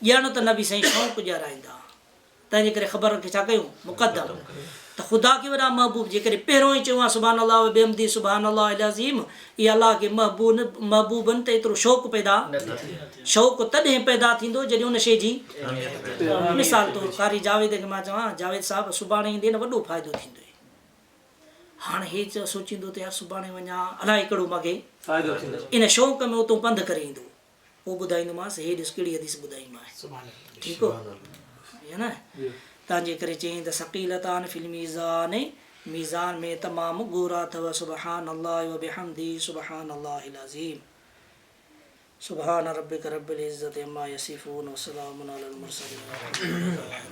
ڄڻ ته نبي سائين شوق ڄارائيندا. تنهن جي ڪري خبر کي ڇا ڪيون؟ مقدم. ته خدا کي وڏا محبوب جيڪڏهن پهريون ئي چيون ها سبحان الله وبحمده سبحان الله العظيم اهي الله کي محبوب آهن ته ايترو شوق پيدا شوق تڏهن پيدا ٿيندو جڏهن ان شيء جي مثال طور قاري جاويد کي مان چوان جاويد صاحب سڀاڻي ايندين نه وڏو فائدو ٿيندوئي هاڻ هي سوچيندو ته يار سڀاڻي وڃان الائي ڪهڙو مان کي فائدو ٿيندو ان شوق ۾ اتو پنڌ ڪري ايندو پوء ٻڌائيندومانس هي ڏس ڪهڙي حديث ٻڌائي مانء ٺيڪ هو نه تنهنجي ڪري چيائين ته ثقيلتان في الميزان ميزان ۾ تمام ڳورا اٿو سبحان الله وبحمده سبحان الله العظيم سبحان ربك رب العزة عما يصفون وسلام على المرسلين والحمد لله.